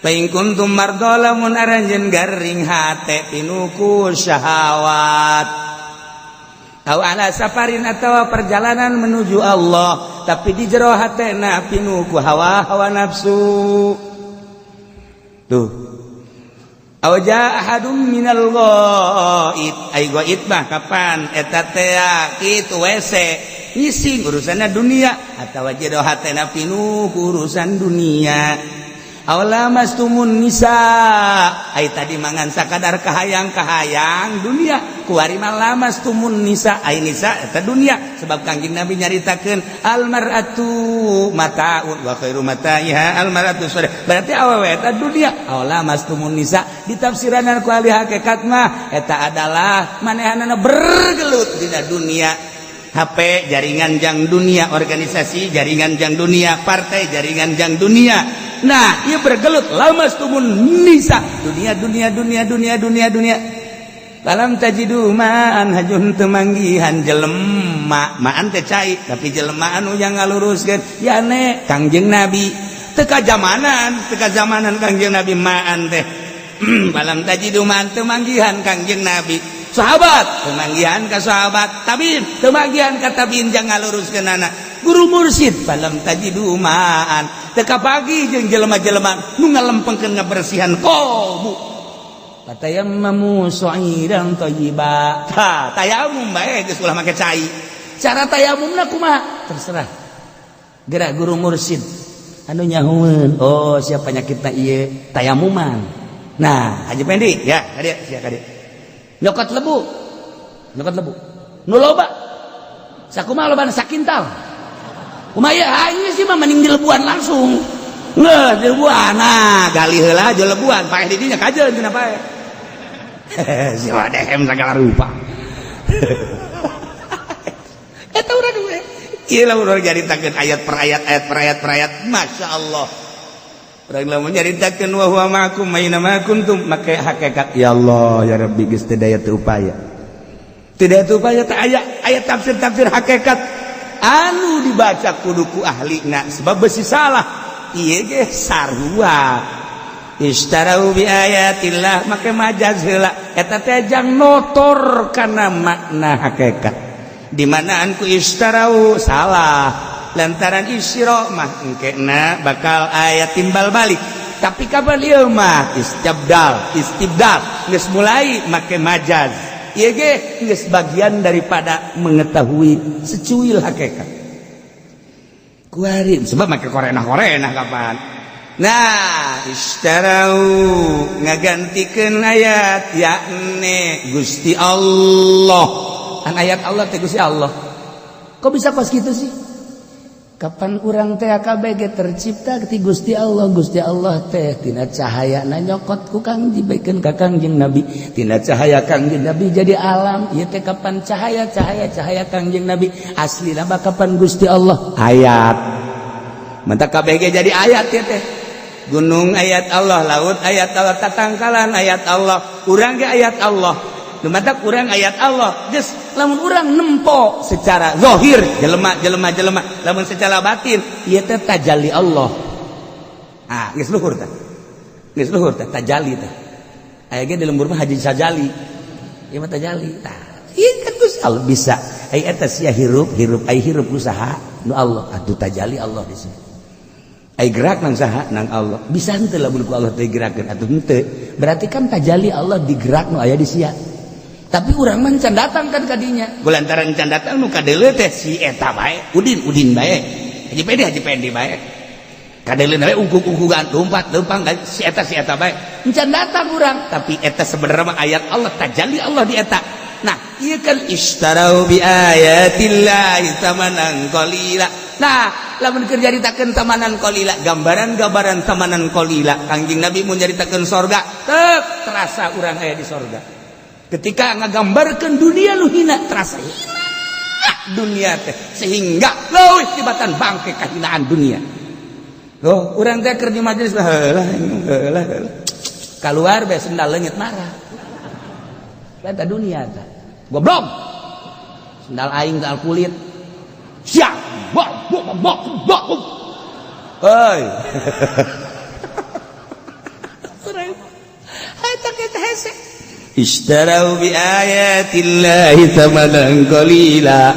Fa in kuntum marda, lamun aranjeun garing hate pinuku syahwat, aw ala safarin atawa perjalanan menuju Allah, tapi di jero hatena pinuku hawa hawa nafsu tuh, aw jaa ahadum minal ghaid, ai ghaid mah kapan eta teh kitu WC ngising urusanna dunia atawa jero hatena pinuku urusan dunia, aw lamastumun nisa, ai tadi mangan sakadar kahayang-kahayang dunia, kuari mah lamastumun nisa, ai nisa eta dunia, sebab Kangjeng Nabi nyaritakeun al mar'atu mataun wa khairu mata'iha al mar'atu sholih, berarti awewe eta dunia. Aw lamastumun nisa ditafsiranan ku ahli hakikat mah eta adalah manehanana bergelut dina dunia, HP jaringan jang dunia, organisasi jaringan jang dunia, partai jaringan jang dunia. Nah, ia bergelut lamastumun nisa, dunia dunia dunia dunia dunia dunia. Falam tajidu ma'an, hajun teu manggihan jelema, ma'an teh cai, tapi jelema anu yang ngaluruskeun yane Kangjeng Nabi teu kajamanan, teu kajamanan Kangjeng Nabi ma'an teh. Falam tajidu ma'an, teu manggihan Kangjeng Nabi, sahabat teu manggihan ka sahabat, tabiin teu manggihan ka tabiin jang ngaluruskeun anak guru mursyid. Falam tajidu ma'an, teu kapagi jeung jelema-jelema nu ngalempengkeun ngabersihan qalbu, fatayammamu sha'idan thayyiba. Tah, tayamum bae geus ulah make cai. Cara tayamumna kumaha terserah gerak guru mursyid anu nyahueun, oh siapa penyakitna ieu tayamuman. Nah, Haji Pendi ya, kadieu sia kadieu. Nyokot lebu, nyokot lebu nu loba sakumaha lobana, sakintal kumaha ya, ieu sih mah mending dilebuan langsung. Nggak, dilebuan. Nah, gali heula aja lebuan, paeh di dinya kajeun cenah paeh. Si dehem segala rupa. Eta urang we. Ieu lamun urang nyaritakeun ayat per ayat, ayat per ayat per ayat, Masya Allah. Urang lamun nyaritakeun wa huwa ma'akum aina ma kuntum make hakikat, ya Allah ya Rabbi, geus teu daya teu upaya. Teu daya teu upaya teh aya ayat tafsir-tafsir hakikat anu dibaca kudu ku ahlina sebab besi salah. Ieu ge sarua istarau bi ayatillah make majaz heula, eta teh jang notor kana makna hakikat. Di manaan ku istarau salah, lantaran isyra mah engkena bakal aya timbal balik, tapi kapan ieu mah istibdal, istibdal geus mulai make majaz, ieu ge geus bagian daripada mengetahui secuil hakikat kuari, sebab make korenah-korenah kapan. Nah, istarau ngagantikeun ayat yakni Gusti Allah. An ayat Allah teh Gusti Allah. Kok bisa pas gitu sih? Kapan urang teh KBG tercipta ti Gusti Allah. Gusti Allah teh tina cahaya na nyokot ku Kang dibaikeun ka Kangjeng Nabi, tina cahaya Kangjeng Nabi jadi alam ieu teh. Kapan cahaya cahaya cahaya Kangjeng Nabi aslina mah kapan Gusti Allah ayat mentak KBG jadi ayat ya teh. Gunung ayat Allah, laut ayat Allah, tatangkalan ayat Allah, urang ge ayat Allah. Nu matak urang ayat Allah geus lamun urang nempo secara zahir jelema jelema jelema, lamun secara batin ieu teh tajalli Allah. Ah, geus luhur tah. Geus luhur tah tajalli tah. Aya ge di lembur mah haji sajali. Ieu mah tajalli. Tah, ieu kan Gusti Allah bisa. Ai eta sia hirup hirup ai hirup usaha nu Allah atuh tajalli Allah di sini. Ai gerak nang saha nang Allah. Bisa henteu lamun ku Allah teh gerakeun atuh henteu. Berarti kan tajalli Allah digerak nu aya di sia. Tapi urang mah can datang kan kadinya. Gulantaran can datang nu kadeuleu teh si eta bae, Udin Udin bae. Haji Pendi Haji Pendi bae. Kadeuleu bae ungkuk-ungkukan lompat lempang si eta bae. Can datang urang, tapi eta sebenarnya mah ayat Allah, tajalli Allah di eta. Nah, ieu kan istarau bi ayatillahi tsamanan qalila. Nah, lamun keur nyaritakeun tamanan qalila, gambaran-gambaran tamanan qalila, Kangjeng Nabi mun nyaritakeun sorga, teu terasa urang aya di sorga. Ketika ngagambarkeun dunia nu hina, terasa hina dunia teh sehingga leuwih tibatan bangke kahinaan dunia. Loh, urang teh keur di majelis heula heula heula. Kaluar bae sendal leungit marah. Eta dunia teh. Goblok. Sendal aing sendal kulit. Siap. Bok bok bok bok. Hei. Urang eta kita hese. Ishtarau bi ayatillahi thamanan qalila.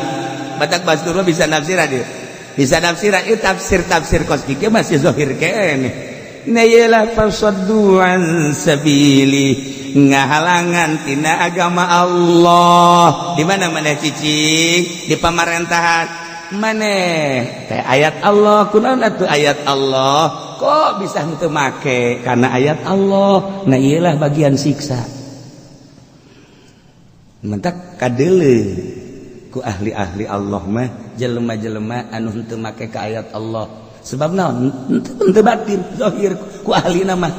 Batak Bastur bisa nafsiran dia. Bisa nafsiran itu tafsir-tafsir kos kieu masih zahir keneh. Na yelah fasaddu an sabili, ngahalangan tina agama Allah. Di mana maneh cicing? Di pamarentahan. Maneh teh ayat Allah, kunaon atuh ayat Allah? Kok bisa henteu make? Karena ayat Allah. Nah iyalah bagian siksa. Mentak kadeuleu ku ahli-ahli Allah mah jelema-jelema anu henteu make ka ayat Allah. Sebab naon? Henteu batin, zahir ku ahli mah.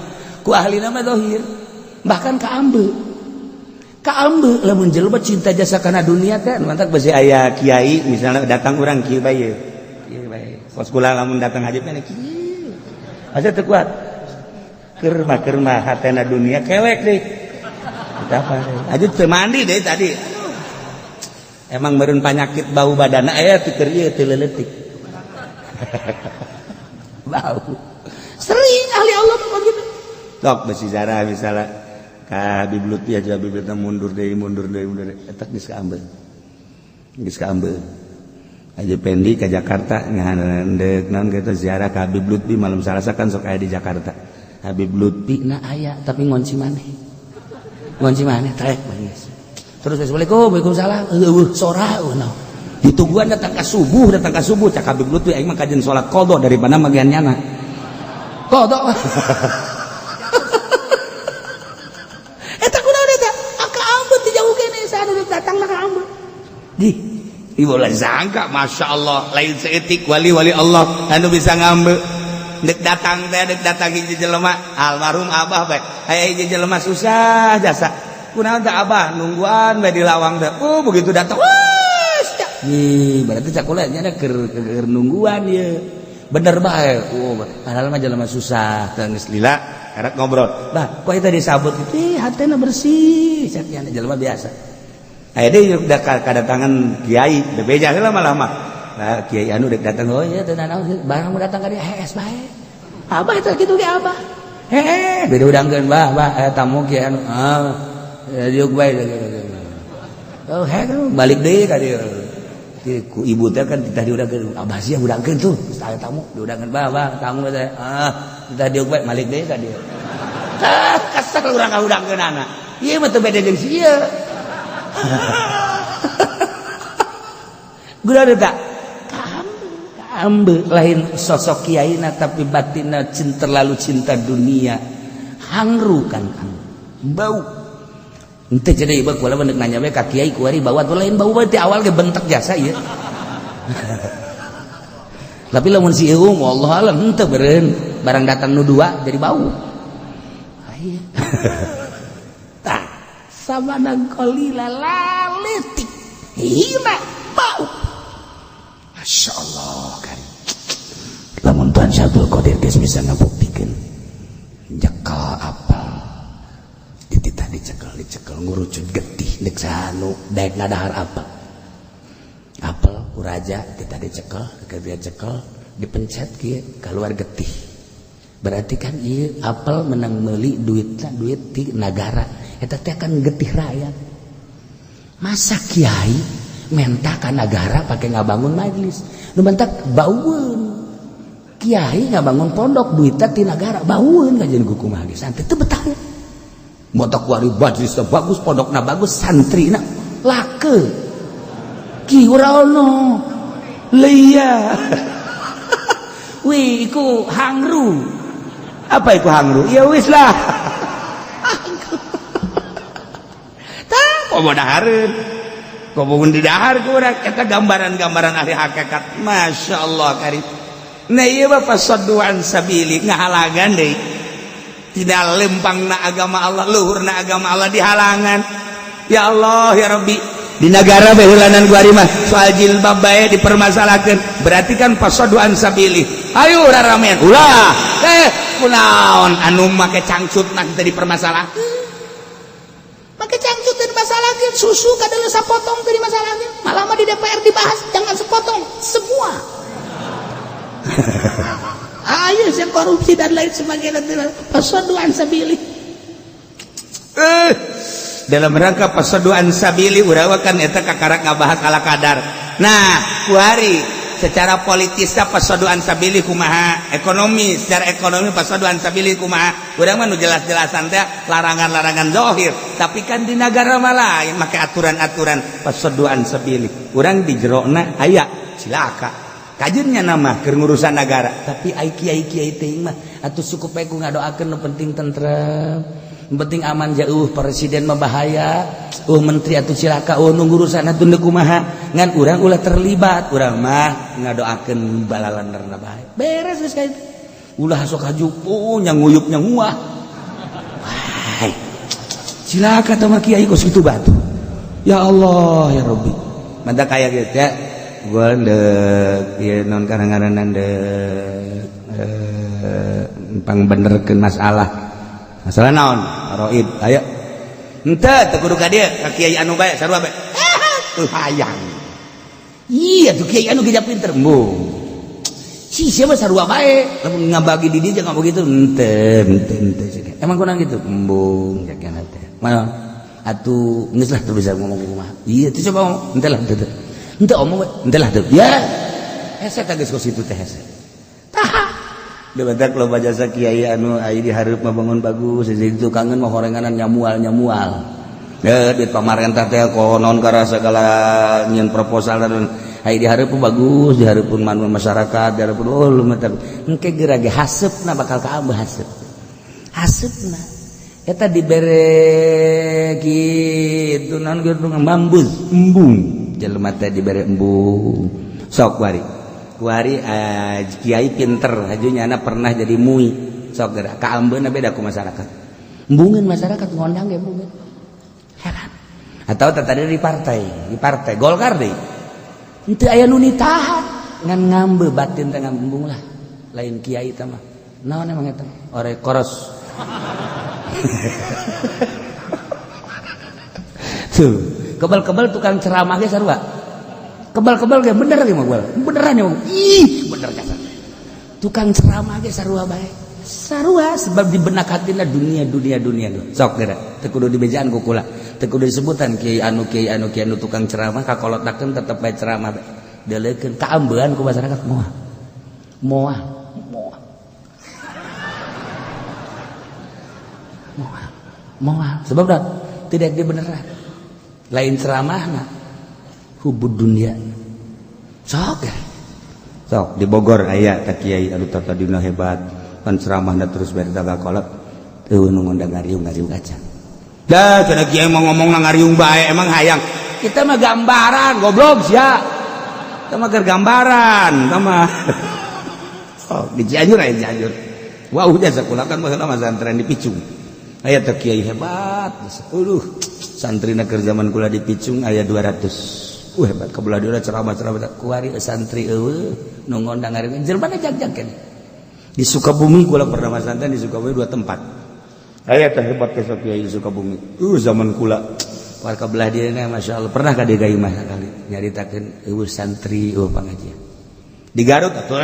Ku ahli mah zahir. Bahkan ka ambe. Ka ambe lamun jelema cinta jasa kana dunia teh mantak besi aya kiai misalnya datang urang kieu bae. Kieu bae. Kos kula lamun datang haji mah kieu. Asa teu kuat. Keur mah hatena dunia kelek deui. Apa aja teu mandi deh tadi. Emang meureun panyakit bau badana aya teu keur ieu teu leuletik. Bau. Sering ahli Allah mah gitu. Tok besi zarah misalnya ka Habib Lutfi aja Habib Lutfi mundur deui mundur deui mundur deui eta geus kaambeun. Geus kaambeun. Haji Pendi ke Jakarta ngahandeuk naon kitu ziarah ka Habib Lutfi malam Salasa kan sok aya di Jakarta. Habib Lutfi na aya tapi ngonci maneh. Ngonci maneh trek bangis. Terus assalamualaikum, waalaikumsalam. Eueuh sora eueuh naon. Ditungguan datang ka subuh cak Habib Lutfi aing mah kajen salat qadha daripada magian nyana. Qadha. Eta kunaon eta? Aka ambet di jauh kene saha datang ka ambet. Di ibu lah sangka Masya Allah lain seetik wali-wali Allah anu bisa ngambe. Dek datang teh dek datang hiji jelema almarhum abah bae. Aya hiji jelema susah jasa. Kunaon teh abah nungguan bae di lawang teh. Oh begitu datang. Wah, nih berarti cak kula nya keur nungguan ieu. Bener bae. Oh, padahal mah jelema susah teh geus lila karek ngobrol. Bah, kok eta disabut itu hatena bersih cak nya jelema biasa. Aya deui udah kadatangan kiai, bebeja heula malah mah. Nah, kiai anu dek datang, oh iya teu nanaon barang mau datang ka dieu hees bae. Abah teh kitu ge abah. Heeh, beda udangkeun bah, bah aya tamu kiai anu. Ah, diuk bae. Oh, heh balik deui ka dieu. Ku ibu teh kan titah diudangkeun, abah sia udangkeun tuh, geus aya tamu diudangkeun bah, bah tamu teh. Ah, titah diuk bae balik deui ka dieu. Ah, kesel urang ka udangkeunana. Ieu mah teu beda jeung si ieu. Guna tak? Kaambe lain sosok kiaina tapi batinna cinta terlalu cinta dunia. Hangru kan kan. Bau. Henteu jadi ieu kula mah nanya we ka kiai kuari bau atuh lain bau bae ti awal ge bentek jasa ieu. Tapi lamun si ieu wallahu alam henteu beureun barang datang nu dua jadi bau. Aya. Tah samanan qalila laletik hina bau. Masya Allah kan. Lamun Tuhan Syabdul Qadir geus bisa ngabuktikeun jekal apal dititah dicekel dicekel ngurucut getih dek sanu daek ngadahar apel. Apel ku raja tita dicekel, dia cekel dipencet kieu keluar getih. Berarti kan ieu apel menang meuli duitna duit ti nagara. Eta teh kan getih rakyat. Masa kiai menta ka nagara pake ngabangun majelis. Nu mantak baueun. Kiai ngabangun pondok duitna ti nagara baueun kajian ku kumaha ge santri teu betah. Motok kuari majelis bagus, pondokna bagus, santrina lake. Ki ora ono. Leia. Wih, iku hangru. Apa iku hangru? Ya wis lah. Hangru. Tah, komo dahareun. Komo di dahar ku urang eta gambaran-gambaran ahli hakikat. Masya Allah karim. Nah ieu mah fasaddu an sabili ngahalagan deui. Tidak lempangna agama Allah, luhurna agama Allah dihalangan. Ya Allah ya Rabbi. Di negara behulanan gua mah soal jilbab bae dipermasalahkan, berarti kan fasaddu an sabili. Ayo raramean ulah kunaon anu make cangcut nah teu dipermasalahkeun. Make cangcut teu dimasalahkeun, susu kadeuleung sapotong teu dimasalahkeun. Malah mah di DPR dibahas jangan sepotong, semua. Ayo yang korupsi dan lain sebagainya fasaddu an sabili. Dalam rangka fasaddu an sabili urang kan eta kakara ngabahas ala kadar. Nah, kuari secara politisnya fasaddu an sabili kumaha, ekonomi secara ekonomi fasaddu an sabili kumaha. Urang mah nu jelas-jelasan teh larangan-larangan zahir, tapi kan di nagara mah lain make aturan-aturan fasaddu an sabili. Urang di jerona aya cilaka. Kajennya nama keur ngurusan nagara, tapi ai kiai-kiai teh mah atuh cukup bae ku ngadoakeun nu penting tentrem. Penting aman jauh presiden mah bahaya, menteri atuh cilaka, nu ngurusan atuh deuk kumaha. Ngan urang ulah terlibat, urang mah ngadoakeun balalanderna bae. Beres geus ka itu. Ulah sok haju, nya nguyup nya nguah. Wah. Cilaka teh mah kiai kos kitu batu. Ya Allah ya Rabbi. Mantap kaya gitu ya. Gua ndek ieu non kadang-kadang ndek pangbenerkeun masalah. Masalah naon? Roib. Ayo. Henteu teu kudu ka dieu, ka kiai anu bae sarua bae. Tuh hayang. Iya tuh kiai anu geus pinter. Embung. Si siapa sarua bae, lamun ngabagi di dieu jangan begitu. Henteu, henteu, henteu. Emang kurang gitu? Embung jakana teh. Mana? Atuh geus lah teu bisa ngomong kumaha. Iya tuh coba ngomong. Henteu lah henteu. Henteu omong we, henteu lah teu. Ya. Hese teh geus kos kitu teh hese. Tah. Debatak loba jasa kiai anu ai di hareup mah bangun bagus, jadi tukangeun mah horenganan nyamual-nyamual. Ya duit pamarentah teh konon karena segala nyieun proposal dan ai di hareup bagus, di hareupeun manu masyarakat, di hareupeun oh lumayan. Engke geura ge haseupna bakal kaambeuh haseup. Haseupna eta dibere kitu naon kitu ngambus embung. Jelema teh dibere embung. Sok bari. Kuari kiai pinter haju nyana pernah jadi mui sok geura kaambeuna beda ku masyarakat. Embungeun masyarakat ngondang ge embungeun. Heran. Atau tadi di partai Golkar deui. Henteu aya nu nitahan ngan ngambe batin teh ngambung lah. Lain kiai teh mah. Naon emang eta? Ore koros. Tuh, kebal-kebal tukang ceramah ge sarua. Kebal-kebal ge bener ge mah beneran ya. Ih, bener kasar. Tukang ceramah ge sarua bae. Sarua sebab di benak hatina dunia dunia dunia. Sok geura teu kudu dibejaan ku kula. Teu kudu disebutan kiai anu kiai anu kiai anu tukang ceramah kakolotakeun tetep bae ceramah bae. Deuleukeun kaambean ku masyarakat moal. Moal, moal. Moal. Moal sebab dah tidak dibeneran. Lain ceramahna hubud dunia. Sok ya. Sok di Bogor aya ka kiai anu tadina hebat pan ceramahna terus bari tagakolot eueuh nu ngondang ngariung-ngariung acan. Dah cenah kiai mah ngomongna ngariung bae emang hayang. Kita mah gambaran goblok sia. Kita mah keur gambaran, kita mah. Sok di Cianjur aya Cianjur. Wah udah sakola kan baheula mah santren di Picung. Aya teh kiai hebat. Aduh, santrina keur zaman kula di Picung aya 200. Hebat kebelah dia ceramah-ceramah kuari santri eueuh nu ngondang ngariung jelema jag-jag keneh. Di Sukabumi kula pernah masantren di Sukabumi dua tempat. Aya teh hebat teh Kiai Sukabumi. Zaman kula warga belah dieuna masyaallah pernah ka dieu ka imah sakali nyaritakeun eueuh santri eueuh pangajian. Di Garut atuh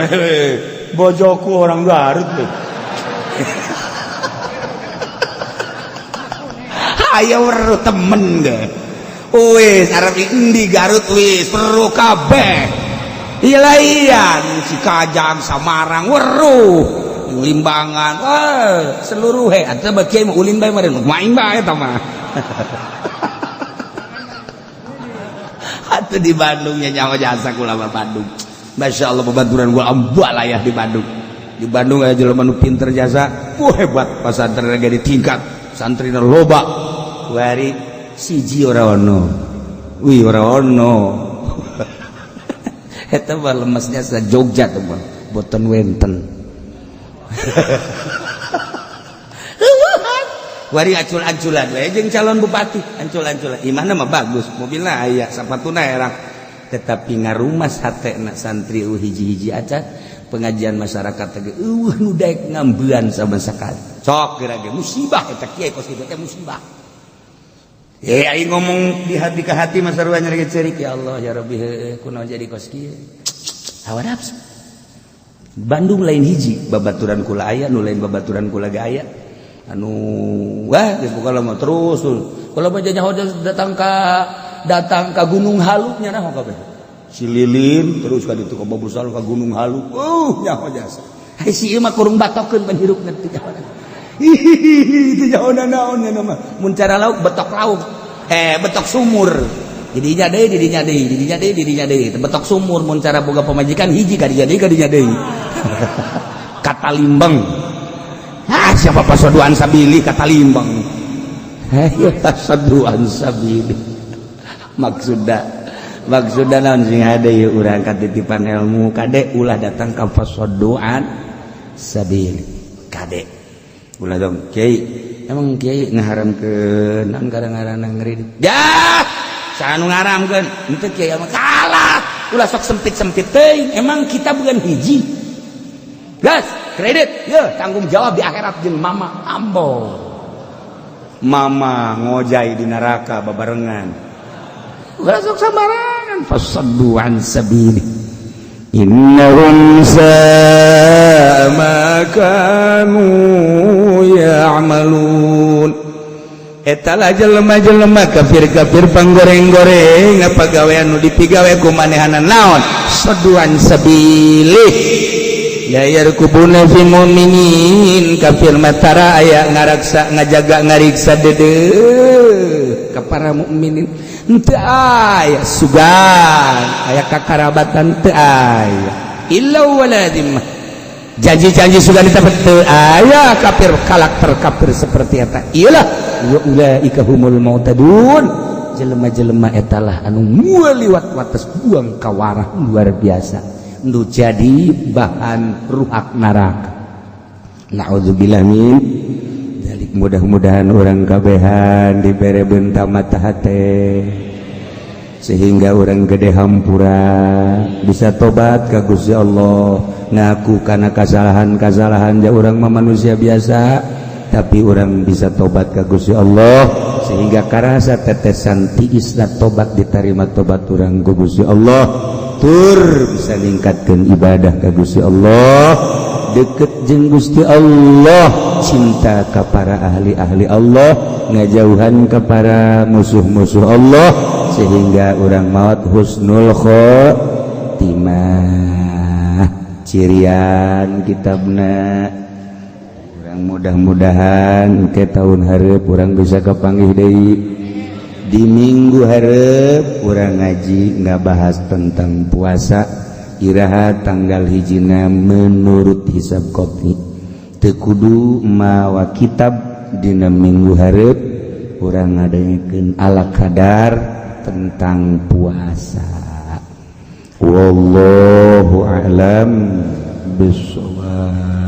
bojoku orang Garut teh. Ayo weruh temen ge. Wis arep endi Garut wis weruh kabeh. Ilaian Cikajang Samarang weruh Limbangan wah seluruh he atuh bagi mah ulin bae meureun main bae eta mah. Atuh di Bandung nya nyawa jasa kula mah Bandung. Masyaallah babaturan gua ambalayah di Bandung. Di Bandung aya jelema nu pinter jasa, wah hebat pasantren ge ditingkat, santrina loba. Kuari siji ora ono. Wih ora ono. Eta mah lemesnya sa Jogja tuh mah boten wenten. Wari acul-aculan we jeung calon bupati, ancul-anculan. Imahna mah bagus, mobilna aya, sapatuna erang. Tetapi ngarumas hatena santri eueuh hiji-hiji acan pengajian masyarakat teh eueuh nu daek ngambean sama sakali. Sok geura ge musibah eta kiai kos kitu teh musibah. Aing ngomong di hati ke hati mah sarua nyeri ceurik ya Allah ya Rabbi heueuh kunaon jadi kos kieu. Hawa nafsu. Bandung lain hiji babaturan kula aya nu lain babaturan kula ge aya. Anu wah geus pokona mah terus kula mah nyaho datang ka Gunung Halu nya naho kabeh. Si Lilin terus ka ditu ka Babusal ka Gunung Halu. Nyaho jasa. Hai si ieu mah kurung batokeun pan hirupna teu nyaho. Hihihi teu nyaho naon nya mah. Mun cara lauk betok lauk. Betok sumur. Didinya deui, didinya deui, didinya deui, didinya deui. Betok sumur mun cara boga pamajikan hiji ka dinya deui, ka dinya deui. Kata Limbang. Ah siapa pasoduan sabili kata Limbang. Hayo pasoduan sabili. Maksudna naon sing hade ieu urang katitipan ilmu kade ulah datang ka pasoduan sabili. Kade. Ulah dong kiai. Emang kiai ngaharamkeun naon gara-garana ngridit. Yah, saha nu ngaharamkeun? Henteu kiai mah kalah. Ulah sok sempit-sempit teuing. Emang kita bukan hiji. Gas, kredit, ya tanggung jawab di akhirat jeung mama ambo. Mama ngojai di neraka babarengan. Ulah sok sambarangan fasaddu an sabili. Innahum sa'a ma kanu ya'malun. Eta lah jelema-jelema kafir-kafir panggoreng-goreng apa gawean nu dipigawe ku manehana naon? Saduan sabili. Ya yarkubuna fi mu'minin kafir matara aya ngaraksa ngajaga ngariksa deudeuh ka para mukminin. Henteu aya sugan aya kakarabatan teu aya illa wala dhimmah. Janji-janji sugan ditepet teu aya kafir karakter kafir seperti eta. Iyalah wa ulaika humul mu'tadun. Jelema-jelema eta lah anu liwat wates buang kawarah luar biasa. Nu jadi bahan ruhak neraka. Na'udzubillah min dzalik. Mudah-mudahan orang kabehan dibere benta mata hate sehingga orang gede hampura bisa tobat ka Gusti Allah, ngaku kana kasalahan-kasalahan ja urang mah manusia biasa tapi orang bisa tobat ka Gusti Allah sehingga karasa tetesan tiisna tobat diterima tobat urang ku Gusti Allah. Tur bisa ningkatkan ibadah ka Gusti Allah, deket jeung Gusti Allah, cinta ka para ahli-ahli Allah, ngajauhan ka para musuh-musuh Allah sehingga urang maot husnul khotimah. Cirian kitabna urang mudah-mudahan ke tahun hareup urang bisa kapanggih deui. Di minggu hareup urang ngaji nggak bahas tentang puasa iraha tanggal hijina menurut hisab kopi teu kudu mawa kitab dina minggu hareup urang ngadengekeun ala kadar tentang puasa. Wallahu a'lam bissawab.